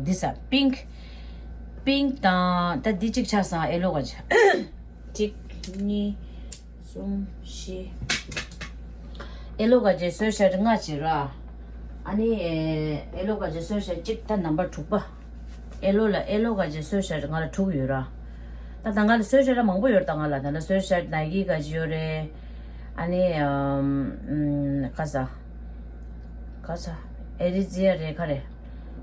འདི་ས་པིང་། པིང་དང་ད་འདི་གཅིག་ཆགས་སོང་། ཨེ་ལོ་ག་ཅི། གཅིག་གཉིས། གསུམ། བཞི། ཨེ་ལོ་ག་ཅི་སུའེ་ཤར་ཊི་ལྔ་བྱས་ར། ཨ་ནི་ཨེ་ལོ་ག་ཅི་སུའེ་ཤར་ཊི་གཅིག་ད་ནམ་བར་དྲུག་པ། ཨེ་ལོ་ལ་ཨེ་ལོ་ག་ཅི་སུའེ་ཤར་ཊི་ང་ལ་དྲུག་ཡོད་ར། ད་ད་ང་ལ་སུའེ་ཤར་ཊི་མང་པོ་ཡོད་ར། ད་ང་ལ་ད་ལྟ་སུའེ་ཤར་ཊི་ནའི་ཀི་ག་ཅི་ཡོད་རེད། ཨ་ནི་ཨམ་ཨམ་ག་ས། ག་ས། ཨེ་རི་ཛི་ཡ་རེད་ག་རེ།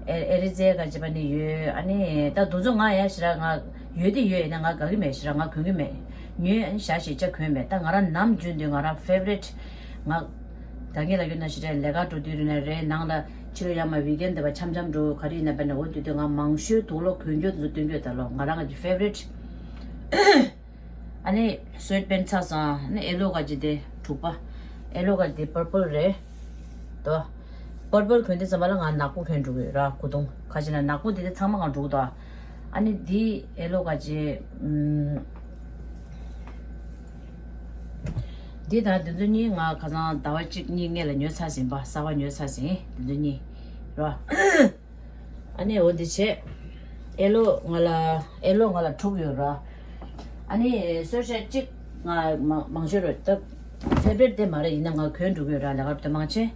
ཨེ་ཨེ་རི་ཛི་ཡ་ག་ཅི་པ་ནི་ཡོད། ཨ་ནི་ད་དུང་ཚོ་ང་ཡ་ཞེ་དྲག་ང་ཡོད་དེ་ཡོད་ཡིན་ན་ང་དགའ་གི་མེད། ཞེ་དྲག་ང་གོན་གི་མེད། ཉོས་ཨ་ནི་ཞག་ཞིག་ཅག་གོན་མེད། ད་ང་རང་ནམ་རྒྱུན་དུ་ང་རང་ཕེ་ཝ་རི་ཊི་ང་ད་གིན་ལ་ཡོད་ན་ཞེ་དྲག་ལས་ཀ་འགྲོ་དུས་རེད་ན་རེད། ནང་ལ་ཕྱི་ལོ་ཡ་མ་ཝིག་ཨེན་དེ་བ་འཆམ་འཆམ་འགྲོ་ག་རེ་ཡིན་ན་པ་ནི་འོ་དུས་དུས་ང་མང་ཤོས་དུག་ལོག་གོན་རྒྱུ་དེ་ཚོ་སྟོན་རྒྱུ་ད་ལོ་ང་རང་གི་ཕེ་ཝ་རི་ཊི། ཨ་ནི་སུའེ་ཊི་པེན་ཊི་ཆགས་སོང་། ཨ་ནི་ཨེ་ལོ་ག་ཅི་དེ་དྲུག་པ། ཨེ་ལོ་ག་ཅི་དེ་པར་པལ་རེད་དོ། པར་པལ་གོན་དུས་ཙམ་པ་ལ་ང་ནག་པོ་གོན་འགྲོ་གི་ཡོད་ར། གོས་ཐུང་ག་ཅི་ན་ནག་པོ་དེ་དེ་ཚང་མ་གང་འགྲོ་གི་འདུག་ཨ་ནི་འདི་ཨེ་ལོ་ག་ཅི་ཨམ། འདི་དང་འདི་ཚོ་གཉིས་ང་ཁ་སང་ཟླ་བ་གཅིག་གཉིས་སྔོན་ལ་ཉོས་ཚར་ཟིན་པ། གསར་པ་ཉོས་ཚར་ཟིན། འདི་ཚོ་གཉིས་ར། ཨ་ནི་འོ་འདི་བྱས། ཨེ་ལོ་ང་ལ་ཨེ་ལོ་ང་ལ་དྲུག་ཡོད་ར། ཨ་ནི་སུའེ་ཤར་ཊི་གཅིག་ང་མ་མང་ཤོས་ར་ད་ཕེ་ཝ་རི་ཊི་དེ་མ་རེད། ཡིན་ན་ང་གོན་འགྲོ་གི་ཡོད་ར། ལས་ཀ་དེ་མང་ཆེ།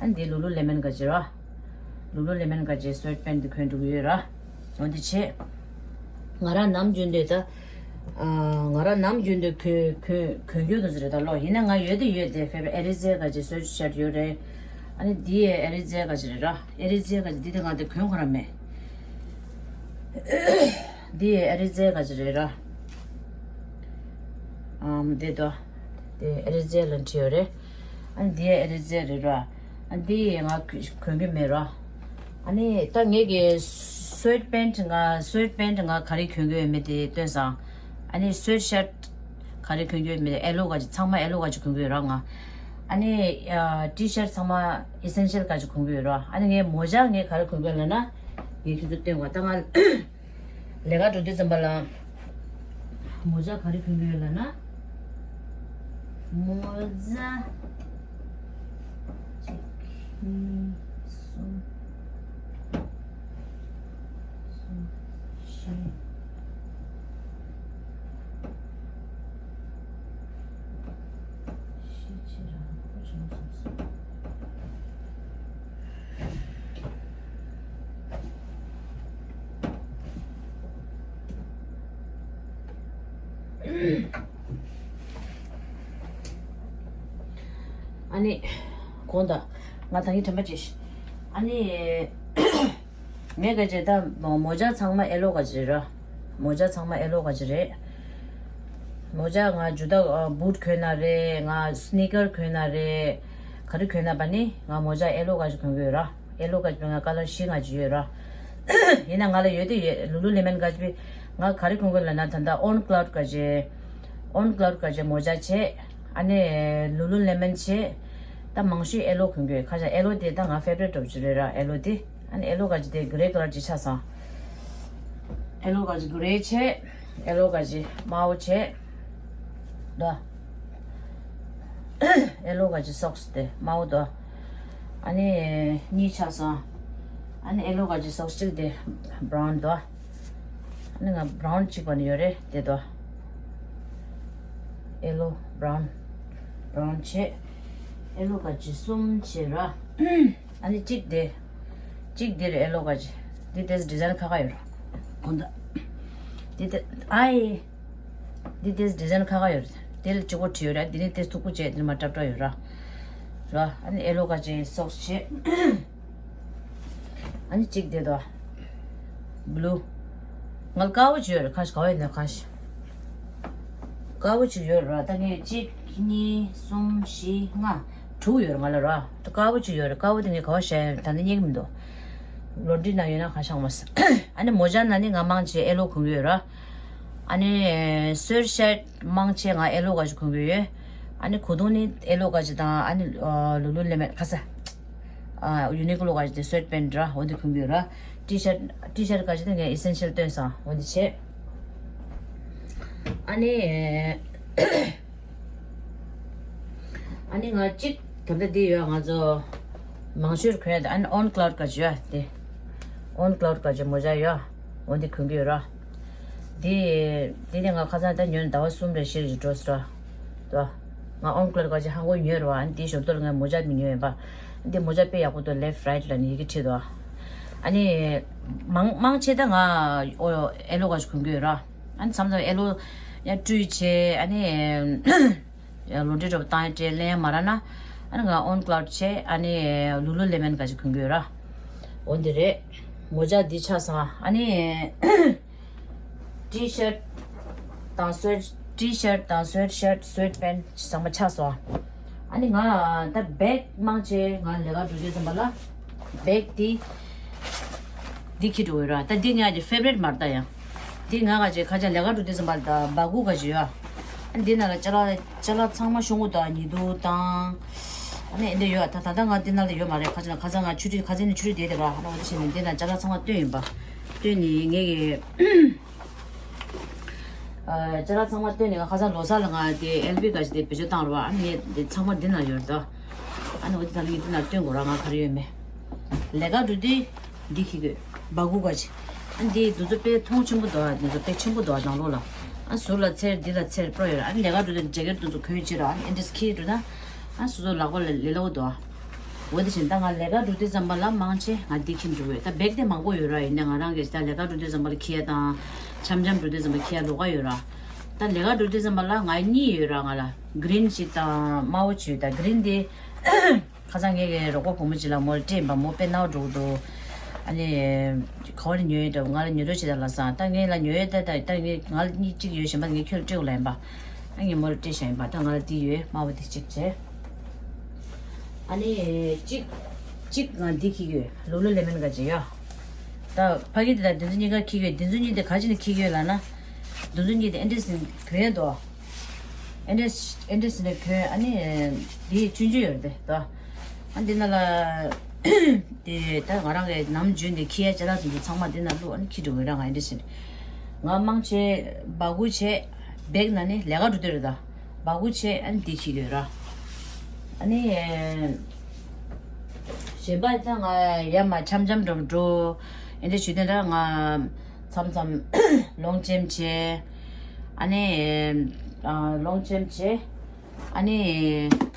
ཨ་ནི་འདི་ལུ་ལུ་ལེ་མོན་ག་ཅི་ར། ལུ་ལུ་ལེ་མོན་ག་ཅི་སུའེ་ཊི་པེན་ཊི་དེ་གོན་འགྲོ་གི་ཡོད་ར། འོ་འདི་བྱས། ང་རང་ནམ་རྒྱུན་དུ་ད། ཨ་ང་རང་ནམ་རྒྱུན་དུ་གོན་གོན་གོན་རྒྱུ་དེ་ཚོ་རེད་ད་ལོ། ཡིན་ན་ང་ཡོད་དེ་ཡོད་དེ་ཕེ་ཝ་རི་ཊི་ཨེ་རི་ཛི་ཡ་ག་ཅི་སུའེ་ཤར་ཊི་ཡོད་རེད། ཨ་ནི་འདི་ཡི་ཨེ་རི་ཛི་ཡ་ག་ཅི་རེད་ར། ཨེ་རི་ཛི་ཡ་ག་ཅི་འདི་དེ་ང་དེ་གོན་ཁོ་རང་མེད། འདི་ཡི་ཨེ་རི་ཛི་ཡ་ག་ཅི་རེད་ར། ཨམ་འདི་དོ། འདི་ཨེ་རི་ཛི་ཡ་ལ་བྲིས་ཡོད་རེད། ཨ་ནི་འདི་ཨེ་རི་ཛི་ཡ་རེད་ར། ཨ་འདི་ང་གོན་གི་མེད་ར། ཨ་ནི་ད་ངེད་ཀྱི་སུའེ་ཊི་པེན་ཊི་ང་སུའེ་ཊི་པེན་ཊི་ང་ག་རེ་གོན་གི་ཡོད་མེད་དེ་སྟོན་སང་། ཨ་ནི་སུའེ་ཤར་ཊི་ག་རེ་གོན་གི་ཡོད་མེད་དེ་ཨེ་ལོ་ག་ཅི་ཚང་མ་ཨེ་ལོ་ག་ཅི་གོན་གི་ཡོད་ར་ང་། ཨ་ནི་ཨ་ཊི་ཤར་ཊི་ཚང་མ་ཨི་སེན་ཤལ་ག་ཅི་གོན་གི་ཡོད་ར། ཨ་ནི་ངས་མོ་ཇ་ངས་ག་རེ་གོན་གི་ཡོད་ལབ་ན། ངས་ཁྱོད་ཚོ་སྟོན་གོ་ད་ང་། ལས་ཀ་འགྲོ་དུས་ཙམ་པ་ལ། མོ་ཇ་ག་རེ་གོན་གྱི་ཡོད་ལབ་ན། མོ་ཇ། གཅིག་གཉིས། གསུམ། གསུམ། བཞི། བཞི་ཕྱི་ར་ཕོ་བྱུང་སོང་སོང་། ཨ་ནི། གོང་དང་། ང་ད་གིན་དྲན་པ་བརྗེད་ཤག་ཨ་ནི། ངས་ག་ཅེ་ད་མོ་ཇ་ཚང་མ་ཨེ་ལོ་ག་ཅི་རེད་ར། མོ་ཇ་ཚང་མ་ཨེ་ལོ་ག་ཅི་རེད། མོ་ཇ་ང་ཇུ་ད་བུད་གོན་ན་རེད། ང་སི་ནི་ཀར་གོན་ན་རེད། ག་རེ་གོན་ན་པ་ནི་ང་མོ་ཇ་ཨེ་ལོ་ག་ཅི་གོན་གི་ཡོད་ར། ཨེ་ལོ་ག་ཅི་ང་ཀ་ལར་བཞི་ང་ཅི་ཡོད་ར། ཡིན་ན་ང་ལ་ཡོད་དེ་ཡོད། ལུ་ལུ་ལེ་མོན་ག་ཅི་པི་ང་ག་རེ་གོན་གོན་ལབ་ན་ད་ལྟ་ཨོན་ཀ་ལའུ་ཌི་ག་ཅི། ཨོན་ཀ་ལའུ་ཌི་ག་ཅི་མོ་ཇ་བྱས། ཨ་ནི་ལུ་ལུ་ལེ་མོན་བྱས། ད་མང་ཤོས་ཨེ་ལོ་གོན་གི་ཡོད། ཁ་ཤས་ཨེ་ལོ་དེ་ད་ང་ཕེ་བ་རེཊ་འདྲ་པོ་ཅིག་རེད་ར་ཨེ་ལོ་དེ། ཨ་ནི་ཨེ་ལོ་ག་ཅི་དེ་གྷི་རེ་ཀ་ལར་ཅིག་ཆགས་སོང་། ཨེ་ལོ་ག་ཅི་གྷི་རེ་བྱས། ཨེ་ལོ་ག་ཅི་དམར་པོ་བྱས། ད། ཨེ་ལོ་ག་ཅི་སོག་སི་དེ་དམར་པོ་དོ། ཨ་ནི་གཉིས་ཆགས་སོང་། ཨ་ནི་ཨེ་ལོ་ག་ཅི་སོག་སི་གཅིག་དེ་བྷ་རའུན་དོ། ཨ་ནི་ང་བྷ་རའུན་གཅིག་པ་ནི་ཡོད་རེད་དེ་དོ། ཨེ་ལོ་བྷ་རའུན། བྷ་རའུན་བྱས། ཨེ་ལོ་ག་ཅི་གསུམ་བྱས་ར། ཨ་ནི་གཅིག་དེ། གཅིག་འདིར་ཨེ་ལོ་ག་ཅི། འདི་དེ་ཌི་ཛའིན་ཁ་ཁ་ཡོད་ར། གོང་ད། འདི་དེ་ཨའི། འདི་དེ་ཌི་ཛའིན་ཁ་ཁ་ཡོད་ར། འདིར་གཅིག་པོ་བྲིས་ཡོད་ར། འདི་ནི་དེ་མཐུག་པོ་བྱས་འདིར་མ་ཏྲབ་ཏྲ་ཡོད་ར། ར། ཨ་ནི་ཨེ་ལོ་ག་ཅི་སོག་སི་བྱས། ཨ་ནི་གཅིག་དེ་དོ། བླུ། ང་ལ་དཀར་པོ་ཅིག་ཡོད་རེད། ཁ་ཤས་ག་བ་ཡིན་ན་ཁ་ཤས། དཀར་པོ་ཅིག་ཡོད་རེད་ར། ད་ངས་གཅིག་གཉིས་གསུམ་བཞི་ལྔ་དྲུག་ཡོད་རེད་ང་ལ་ར། ད་དཀར་པོ་ཅིག་ཡོད་རེད། དཀར་པོ་དེ་ངས་ག་བ་བཞག་ཡོད་རེད་ད་ནི་རྙེད་ཀྱི་མི་འདུག་ལོན་ཌི་ན་ཡོད་ན་ཁ་ཤས་མ་ས། ཨ་ནི་མོ་ཇ་ན་ནི་ང་མང་ཆེ་ཨེ་ལོ་གོན་གྱི་ཡོད་ར། ཨ་ནི་སུའེ་ཤར་ཊི་མང་ཆེ་ང་ཨེ་ལོ་ག་ཅི་གོན་གྱི་ཡོད། ཨ་ནི་གོས་ཐུང་ནི་ཨེ་ལོ་ག་ཅི་དང་ཨ་ནི་ལུ་ལུ་ལེ་མོན་ཁ་ས། ཨ་ཡུ་ནི་ཀོ་ལོ་ག་ཅི་དེ་སུའེ་ཊི་པེན་ཊི་ར་འོ་དེ་གོན་གྱི་ཡོད་ར། ཊི་ཤར་ཊི་ཊི་ཤར་ཊི་ག་ཅི་དེ་ངས་ཨི་སེན་ཤལ་སྟོན་སོང་འོ་དེ་བྱས། ཨ་ནི། ཨ་ནི་ང་གཅིག་ད་ལྟ་འདི་ཡོད། ང་ཚོ་མང་ཤོས་གོན་ཡ་དེ། ཨ་ནི་On Cloud ག་ཅི་ཡོད་དེ། On Cloud ག་ཅི་མོ་ཇ་ཡོད། འོ་འདི་གོན་གི་ཡོད་ར། འདི་འདི་ནི་ང་ཁ་སང་ད་ཉོས་ནས་ཟླ་བ་གསུམ་རེ་བཞི་རེ་འགྲོ་སོང་ར། ང་On Cloud ག་ཅི་ཧང་གོ་ཉོས་ར་བ། ཨ་ནི་འདི་ཞོར་དུ་ལ་ངས་མོ་ཇ་མི་ཉོས་ཡིན་པ། འདི་མོ་ཇ་དཔེ་ཡག་པོ་འདུག left right ལ་ནི་ཡི་གེ་བྲིས་འདུག་ཨ་ནི་མང་མང་ཆེ་ད་ང་ཨོ་ཨེ་ལོ་ག་ཅི་གོན་གི་ཡོད་ར། ཨ་ནི་མཚམས་མཚམས་ཨེ་ལོ་ཡང་བཀྲུས་བྱས། ཨ་ནི་ལོ་འདྲི་འདྲ་པོ་བཏང་ཡ་སྤྲད་ལེན་མ་ར་ན། ཨ་ནི་ང་On Cloud བྱས། ཨ་ནི་ལུ་ལུ་ལེ་མན་ག་ཅི་གོན་གི་ཡོད་ར། འོ་འདི་རེད། མོ་ཇ་འདི་ཆགས་སོང་། ཨ་ནི་T shirt དང་སུའེ་T shirt དང་སུའེ་ཤར་ཊི་སུའེ་པན་ཚང་མ་ཆགས་སོང་། ཨ་ནི་ང་ད་བེག་མང་ཆེ་ང་ལས་ཀ་འགྲོ་དུས་ཙམ་པ་ལ་བེག་འདི་འདི་འཁྱེར་འགྲོ་གི་ཡོད་ར། ད་འདི་ངའི་ཕེ་ཝ་རིཊ་མ་རེད་ད། ཡང་འདི་ང་ག་ཅེ་ཁ་ཅག་ལས་ཀ་འགྲོ་དུས་ཙམ་པ་ལ་ད་སྦ་ཁུག་ག་ཅི་ཡོད། ཨ་ནི་འདི་ནང་ལ་ཅ་ལག་ཅ་ལག་ཚང་མ་ཤོང་གི་འདུག་ཉི་གདུགས་དང་། ཨ་ནི་འདི་ཡོད། ད་ད་ལྟ་ང་འདི་ནང་ལ་ཡོད་མ་རེད། ཁ་ཅག་ཁ་སང་ང་ཆུ་ཊི་ཁ་སང་ནས་ཆུ་ཊི་བསྡད་བསྡད་པ། ཨ་ནི་འོ་དེ་བྱས་ནས་འདི་ནང་ཅ་ལག་ཚང་མ་བཏོན་ཡིན་པ། བཏོན་ནས་ངས་ཀྱི། ཨ། ཅ་ལག་ཚང་མ་བཏོན་ནས་ང་ཁ་སང་ལོ་གསར་ལ་ང་དེ་ཨེལ་བི་ག་ཅི་དེ་བེད་སྤྱོད་བཏང་རོགས། ཨ་ནི་དེ་ཚང་མ་འདི་ན་ཡོད་དོ། ཨ་ནི་འོ་དེ་ད་ནི་འདི་ན་བཏོན་དགོས་ར། ང་ག་རེ་ཡོད་མེད། ལས་ཀ་འགྲོ་དུས་འདི་ཁྱེར་དགོས། སྦ་ཁུག་ག་ཅི། ཨ་འདི་འདི་ཚོ་དཔེ་མཐོང་ཆེན་པོ་འདུག་འདི་ཚོ་དཔེ་ཆེན་པོ་འདུག་ནང་ལོགས་ལ། ཨ་ཟུར་ལ་འཚེར་འདི་ལ་འཚེར་པོ་ཡོད་ར། ཨ་ནི་ལས་ཀ་འགྲོ་དུས་ཇེ་ཀེཊ་འདི་ཚོ་གོན་ཅི་ར། ཨ་ནི་ཨེ་འདྲས་ཁྱེར་འགྲོ་ན། ཨ་སོ་སོ་ལག་པ་ལ་ལས་སླ་པོ་འདུག་འོ་དེ་བཞིན་ད་ང་ལས་ཀ་འགྲོ་དུས་ཙམ་པ་ལ་མང་ཆེ་ང་འདི་འཁྱེར་འགྲོ་གི་ཡོད། ད་བེག་དེ་མང་པོ་ཡོད་ར། ཡིན་ནའི་ང་རང་གིས་ད་ལས་ཀ་འགྲོ་དུས་ཙམ་པ་ལ་འཁྱེར་དང་། འཆམ་འཆམ་འགྲོ་དུས་ཙམ་པ་འཁྱེར་ལོགས་ཀ་ཡོད་ར། ད་ལས་ཀ་འགྲོ་དུས་ཙམ་པ་ལ་ང་གཉིས་ཡོད་ར། ང་ལ་གི་རིན་ཞིག་དང་དམར་པོ་ཅིག་ཡོད། ད་གི་རིན་དེ་ཁ་སང་ངེད་ཀྱི་རོགས་པ་བུ་མོ་ཅིག་ལ་མོ་ལ་སྤྲད་ཡིན་པ། མོ་དཔེ་སྣང་བ་འགྲོ་གི་འདུག་ཨ་ནི་ག་བ་ནས་ཉོས་ཡོད་འདྲ་བོ། ང་ལ་ཉོ་རོགས་བྱེད་དང་ལབ་སོང་། ད་ངས་ལ་ཉོ་ཡོད། ད་ད་ད་ངས་ང་ལ་གཉིས་གཅིག་ཡོད། གཞན་པ་ངས་ཁྱོད་ལ་སྤྲད་དགོས་ལབ་ཡིན་པ། ཨ་ངས་མོ་ལ་སྤྲད་བཞག་ཡིན་པ། ད་ང་ལ་འདི་ཡོད། དམར་པོ་དེ་གཅིག་བྱས། ཨ་ནི་གཅིག་གཅིག་ང་འདི་འཁྱེར་གྱི་ཡོད། ལུ་ལུ་ལེ་མན་ག་ཅི་ཡོད། ད་ཕ་གི་དེ་དང་འདི་ཚོ་གཉིས་ཀ་འཁྱེར་གྱི་ཡོད། འདི་ཚོ་གཉིས་དེ་ག་ཅི་ནས་འཁྱེར་གྱི་ཡོད་ལབ་ན། འདི་ཚོ་གཉིས་དེ་ཨེ་འདྲས་ཟིན་གྱི་ཡོད་དོ། ཨེ་འདྲས་ཨེ་འདྲས་ཟིན་ནས་གྱོན། ཨ་ནི་འདིའི་ཆུང་ཆུང་ཡོད་རེད་དོ། ཨ་འདི་ན་ལ་དེ་ད་ང་རང་གི་ནམ་རྒྱུན་དེ་འཁྱེར་ཡ་ཅ་ལག་དེ་ཚོ་ཚང་མ་འདི་ན་བླུགས། ཨ་ནི་འཁྱེར་འགྲོ་གི་ར། ང་ཨེ་འདྲས་ཟིན། ང་མང་ཆེ་སྦ་ཁུག་བྱས། བེག་ནང་ནས་ལས་ཀ་འགྲོ་དུས་རེད་ད། སྦ་ཁུག་བྱས། ཨ་ནི་འདི་འཁྱེར་གྱི་ཡོད་ར། ཨ་ནི་གཞན་པ་ད་ང་ཡར་མར་འཆམ་འཆམ་འགྲོ་འགྲོ་ཨེ་འདྲ་བྱེད་དུས་ད་ང་མཚམས་མཚམས་ལོངས་སྤྱོད་བྱས། ཨ་ནི་ཨ་ལོངས་སྤྱོད་བྱས། ཨ་ནི་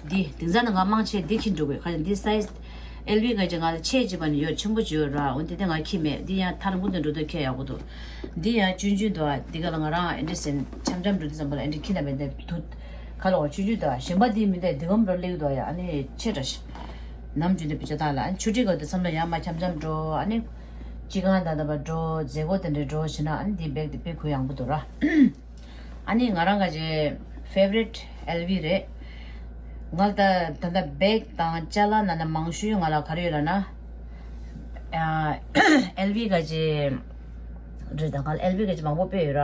འདི་དེང་སང་ནི་ང་མང་ཆེ་འདི་འཁྱེར་འགྲོ་དགོས། ཁ་ཅིག་འདི་སའི་ཛི་ཨེལ་བི་ག་ཅིག་ང་ལ་ཆེ་ཅིག་པ་ནི་ཡོད། ཆེན་པོ་ཅིག་ཡོད་ར། འོ་འདི་དེ་ང་འཁྱེར་མེད། འདི་ཡང་ཐང་གུ་དང་འགྲོ་དུས་འཁྱེར་ཡག་པོ་འདུག་འདི་ཡང་ཆུང་ཆུང་འདུག་འདི་ག་ལ་ང་རང་ཨེ་འདྲས་ཟིན་འཆམ་འཆམ་འགྲོ་དུས་ཙམ་པ་ལ་ཨེ་འདྲས་འཁྱེར་ན་མེད། འདི་དུ་ཁ་ལ་འོ་ཆུང་ཆུང་འདུག་གཞན་པ་འདི་མི་འདུག་འདི་གམ་རོ་ལེགས་འདུག་ཡ། ཨ་ནི་ཆེ་དྲགས་ཤག་ནམ་རྒྱུན་དུ་བེད་སྤྱོད་བཏང་ལ། ཨ་ནི་ཆུ་ཊི་ག་དུས་མཚམས་ལ་ཡར་མར་འཆམ་འཆམ་འགྲོ། ཨ་ནི་སྤྱི་ཁང་དང་འདྲ་པར་འགྲོ། མཛད་སྒོ་དེ་འདྲ་འགྲོ་བྱས་ན། ཨ་ནི་འདི་བེག་དེ་དཔེ་གུ་ཡངས་པོ་འདུག་ར། ཨ་ནི་ང་རང་ག་ཅིག་ཕེ་ཝ་རིཊ་ཨེལ་བི་རེད། ང་ལ་ད་ད་ལྟ་བེག་དང་ཅ་ལག་ནང་ན་མང་ཤོས་ང་ལ་ག་རེ་ཡོད་ལབ་ན། ཨ་ཨེལ་བི་ག་ཅིག་རེད། ད་ང་ལ་ཨེལ་བི་ག་ཅིག་མང་པོ་དཔེ་ཡོད་ར།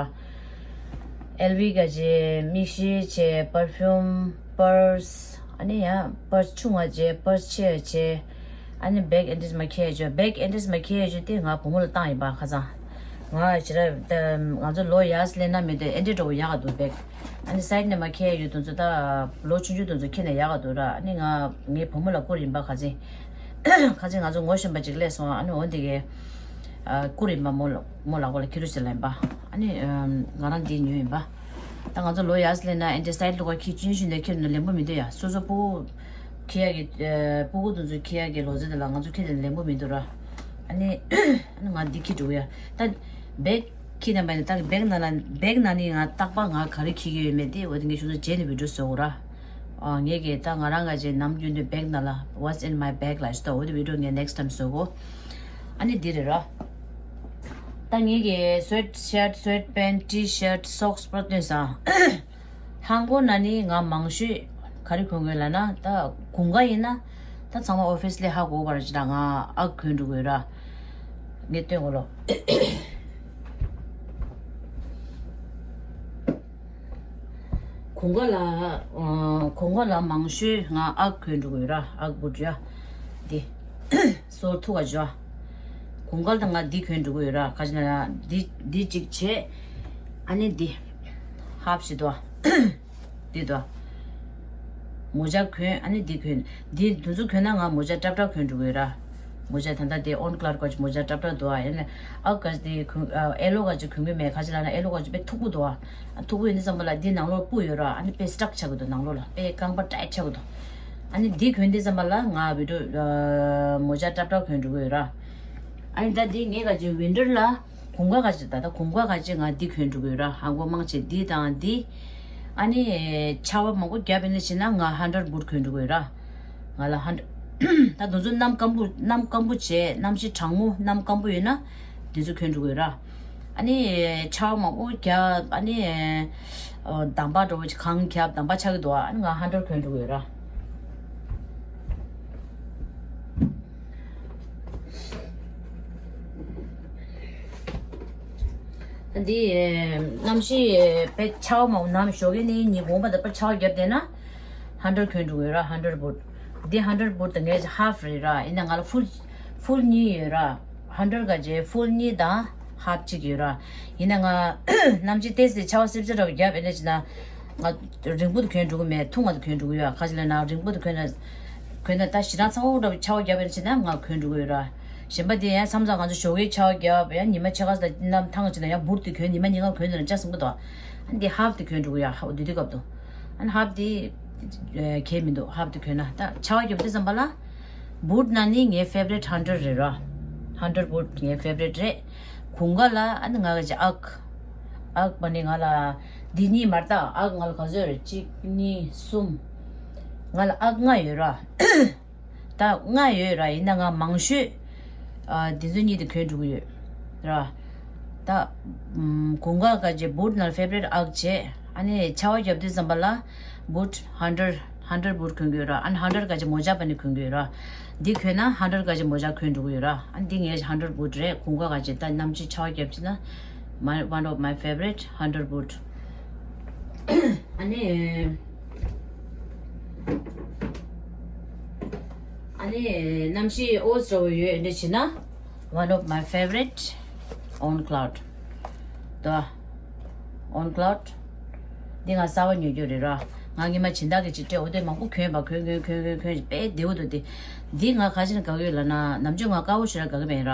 ཨེལ་བི་ག་ཅིག་མིག་ཤེལ་བྱས། པར་ཕིའུམ། པར་སི། ཨ་ནི་ཡང་པར་སི་ཆུང་བ་བྱས། པར་སི་ཆེ་བ་བྱས། ཨ་ནི་བེག་ཨེ་འདྲས་མ་འཁྱེར་ཡ་ཅིག་བེག་ཨེ་འདྲས་མ་འཁྱེར་ཡ་ཅིག་དེ་ང་བུ་མོ་ལ་བཏང་ཡིན་པ། ཁ་སང་ང་ཞེ་དྲག་ད་ང་ཚོ་ལོ་ཡར་སླེབས་ན་མི་འདུག་ཨེ་འདྲས་འགྲོ་གི་ཡག་ག་འདུག་བེག་ཨ་ནི་སའིཌ་ནས་མ་འཁྱེར་ཡ་ཡོད་དེ་ཚོ། ད་ལོ་ཆུང་ཆུང་དེ་ཚོ་འཁྱེར་ན་ཡག་ག་འདུག་ར། ཨ་ནི་ང་ངའི་བུ་མོ་ལ་བསྐུར་ཡིན་པ། ཁ་སང་ཁ་སང་ང་ཚོ་ངོ་ཤེས་པ་ཅིག་སླེབས་སོང་། ཨ་ནི་འོ་འདི་གས་ཨ་བསྐུར་ཡིན་པ། མོ་ལ་མོ་ལག་པ་ལ་འཁྱེར་རོགས་བྱེད་ལབ་ཡིན་པ། ཨ་ནི་ང་རང་འདི་ཉོས་ཡིན་པ། ད་ང་ཚོ་ལོ་ཡར་སླེབས་ན་ཨེ་འདྲས་སའིཌ་ལོགས་ཀ་འཁྱེར་ཆུང་ཆུང་དེ་འཁྱེར་ན་ལེན་པོ་མི་འདུག་ཡ། སོ་སོ་སྤུ་གུ་འཁྱེར་ཡ་གི་ཨ་སྤུ་གུ་དེ་ཚོ་འཁྱེར་ཡ་གི་ལོ་ཚད་དེ་ལ་ང་ཚོ་འཁྱེར་དེ་ལེན་པོ་མི་འདུག་ར། ཨ་ནི་ཨ་ནི་ང་འདི་འཁྱེར་འགྲོ་གི་ཡ། ད་བེག་འཁྱེར་ན་མེད་ན། ད་བེག་ནང་ལ་བེག་ནང་ནས་ང་རྟག་པར་ང་ག་རེ་འཁྱེར་གི་ཡོད་མེད་དེ་འོ་དེ་ངས་ཁྱོད་ཚོ་རྗེས་ནས་བི་ཌིའོ་བཟོ་དགོས་ར། ཨ་ངས་གི་ད་ང་རང་ག་ཅིག་ནམ་རྒྱུན་དུ་བེག་ནང་ལ་What's in my bag ལབ་ཞིག་འདུག་འོ་དེ་བི་ཌིའོ་ངས་ནེགསི་ཊའིམ་བཟོ་དགོས། ཨ་ནི་འདི་རེད་ར། ད་ངས་གི་སུའེ་ཤར་ཊི་སུའེ་པན་ཊི་ཊི་ཤར་ཊི་སོག་སི་པར་བཏོན་སོང་། ཧང་གོ་ན་ནི་ང་མང་ཤོས་ག་རེ་གོན་དགོས་ལབ་ན། ད་དགུན་ཁ་ཡིན་ན་ད་ཚང་མ་ཨོ་ཕིས་ལས་ཧ་གོ་བར་ཅི་ད་ང་ཨག་གོན་འགྲོ་དགོས་ར། ངས་སྟོན་གོ་ལོ། དགུན་ཁ་ལ་ཨ་དགུན་ཁ་ལ་མང་ཤོས་ང་ཨག་གོན་འགྲོ་དགོས་ར། ཨག་བུ་ཊི་ཡ་འདི། སོལ་ཐུག་ག་ཅོ། དགུན་ཁ་ལ་ད་ང་འདི་གོན་འགྲོ་གི་ཡོད་ར། ག་ཅི་ན་འདི་འདི་གཅིག་བྱས། ཨ་ནི་འདི། ཧབ་ཞིག་འདུག་འདི་འདུག་མོ་ཇ་གོན། ཨ་ནི་འདི་གོན། འདི་འདི་ཚོ་གོན་ན་ང་མོ་ཇ་ཏྲབ་ཏྲབ་གོན་འགྲོ་གི་ཡོད་ར། མོ་ཇ་ད་ལྟ་དེ་ཨོན་ཀླར་གོ་ཅི་མོ་ཇ་ཏྲབ་ཏྲབ་འདུག་ཨ་ཡིན་ན་ཨ་ག་ཅི་དེ་གོན། ཨེ་ལོ་ག་ཅི་གོན་གི་མེད། ག་ཅི་ལབ་ན་ཨེ་ལོ་ག་ཅི་དཔེ་མཐུག་པོ་འདུག་ཨ་མཐུག་པོ་ཡིན་དུས་ཙམ་པ་ལ་འདི་ནང་ལོགས་སྤུ་ཡོད་ར། ཨ་ནི་དཔེ་སི་ཊག་ཆགས་ཀྱི་འདུག་ནང་ལོགས་ལ་དཔེ་རྐང་པ་ཊའིཊ་ཆགས་ཀྱི་འདུག་ཨ་ནི་འདི་གོན་དུས་ཙམ་པ་ལ་ང་བི་ཌིའོ་མོ་ཇ་ཏྲབ་ཏྲབ་གོན་འགྲོ་གི་ཡོད་ར། ཨ་ནི་ད་འདི་ངས་ག་ཅི་ཝིན་ཊར་ལ། དགུན་ཁ་ག་ཅི། ད་ལྟ་དགུན་ཁ་ག་ཅི་ང་འདི་གོན་འགྲོ་གི་ཡོད་ར། ཧང་གོ་མང་ཆེ་འདི་དང་འདི། ཨ་ནི་ཆར་པ་མང་པོ་བརྒྱབ་པ་ཡིན་ན་བྱས་ན་ང་ཧན་ཌར་བུཊ་གོན་འགྲོ་གི་ཡོད་ར། ང་ལ་ཧན་ཌར། ད་དུང་ཚོ་གནམ་སྐམ་པོ་གནམ་སྐམ་པོ་བྱས། གནམ་གཤིས་གྲང་མོ་གནམ་སྐམ་པོ་ཡོད་ན་འདི་ཚོ་གོན་འགྲོ་གི་ཡོད་ར། ཨ་ནི་ཆར་པ་མང་པོ་བརྒྱབ། ཨ་ནི་འདམ་པ་འདྲ་བོ་གངས་བརྒྱབ། འདམ་པ་ཆགས་ཀྱི་འདུག་ཨ་ནི་ང་ཧན་ཌར་གོན་འགྲོ་གི་ཡོད་ར། འདི་གནམ་གཤིས་དཔེ་ཆར་པ་མང་པོ་ནམ་ཞོགས་ཀས་ནས་ཉིན་གུང་བར་དུ་དཔེ་ཆར་པ་བརྒྱབ་བསྡད་ན་ཧན་ཌར་གོན་འགྲོ་གི་ཡོད་ར། ཧན་ཌར་བུཊ། འདི་ཧན་ཌར་བུཊ་དང་ངའི་ཧབ་རེད་ར། ཡིན་ན་ང་ལ་ཕུལ་ཕུལ་གཉིས་ཡོད་ར། ཧན་ཌར་ག་ཅེ་ཕུལ་གཉིས་དང་ཧབ་གཅིག་ཡོད་ར། ཡིན་ན་ང་གནམ་གཤིས་ཏོག་ཙམ་ཆར་པ་སིབ་སིབ་འདྲ་བོ་བརྒྱབ་ཡོད་ན་བྱས་ན། ང་རིང་པོ་དུ་གོན་འགྲོ་གི་མེད། ཐུང་བ་དུ་གོན་འགྲོ་གི་ཡོད། ག་ཅི་ལབ་ན་རིང་པོ་དུ་གོན་ན་གོན་ན་ད་ཞེ་དྲག་ཚ་བོ་འདྲ་བོ་ཆར་པ་བརྒྱབ་པ་ཡིན་ན་བྱས་ན་ང་གོན་འགྲོ་གི་ཡོད་ར། གཞན་པ་དེ་ཡང་མཚམས་མཚམས་ང་ཚོ་ཞོགས་ཀས་ཆར་པ་བརྒྱབ་ཡང་ཉི་མ་ཕྱེད་ཀ་ཙམ་གནམ་ཐང་ཕྱིན་ན་ཡང་བུཊ་དེ་གོན། ཉི་མ་གཉིས་ཀ་གོན་འདུག་ན་ཆ་ཟིན་གི་འདུག་ཨ་ནི་དེ་ཧབ་དེ་གོན་འགྲོ་གི་ཡོད། ཧབ་དེ་དུས་སྐབས་དུ་ཨ་ནི་ཧབ་དེ་གལ་མི་འདུག་ཧབ་དེ་གོན་ན་ད་ཆར་པ་བརྒྱབ་དུས་ཙམ་པ་ལ་བུཊ་ནང་ནས་ངའི་ཕེ་ཝ་རིཊ་ཧན་ཌར་རེད་ར། ཧན་ཌར་བུཊ་ངའི་ཕེ་ཝ་རིཊ་རེད། དགུན་ཁ་ལ་ཨ་ནི་ང་ག་ཅི་ཨག་ཨག་པ་ནི་ང་ལ་འདི་གཉིས་མ་རེད། ད་ཨག་ང་ལ་ག་ཚོད་རེད། གཅིག་གཉིས་གསུམ། ང་ལ་ཨག་ལྔ་ཡོད་ར། ད་ལྔ་ཡོད་ར། ཡིན་ན་ང་མང་ཤོས་ཨ་འདི་ཚོ་གཉིས་དེ་གོན་འགྲོ་གི་ཡོད་ར། ད་ཨམ་དགུན་ཁ་ག་ཅི་བུཊ་ནང་ཕེ་ཝ་རིཊ་ཨག་བྱས། ཨ་ནི་ཆར་པ་བརྒྱབ་དུས་ཙམ་པ་ལ་བུཊ་ཧན་ཌར་ཧན་ཌར་བུཊ་གོན་གི་ཡོད་ར། ཨ་ནི་ཧན་ཌར་ག་ཅི་མོ་ཇ་པ་ནི་གོན་གི་ཡོད་ར། འདི་གོན་ན་ཧན་ཌར་ག་ཅི་མོ་ཇ་གོན་འགྲོ་གི་ཡོད་ར། ཨ་ནི་འདི་ངའི་ཧན་ཌར་བུཊ་རེད། དགུན་ཁ་ག་ཅི་ད་གནམ་གཤིས་ཆར་པ་བརྒྱབ་ཅིག་ན། My one of my favorite hundred boot. ཨ་ནི་ཨ་ནི་གནམ་གཤིས་འོ་ཙམ་འདྲ་བོ་ཡོད་འདྲ་བྱས་ན། One of my favorite on cloud. ད་on cloud འདི་ང་གསར་པ་ཉོ་རྒྱུ་རེད་ར། ང་སྔོན་མ་སྦྱིན་བདག་གིས་ཅིག་སྤྲད། འོ་དེ་མང་པོ་གྱོན་པ་གྱོན་གྱོན་གྱོན་གྱོན་གྱོན་དཔེ་བདེ་པོ་འདུག་སྟེ། འདི་ང་ག་ཅི་ནས་དགའ་གི་ཡོད་ལབ་ན། ནམ་རྒྱུན་ང་དཀར་པོ་ཞེ་དྲག་དགའ་གི་མེད་ར།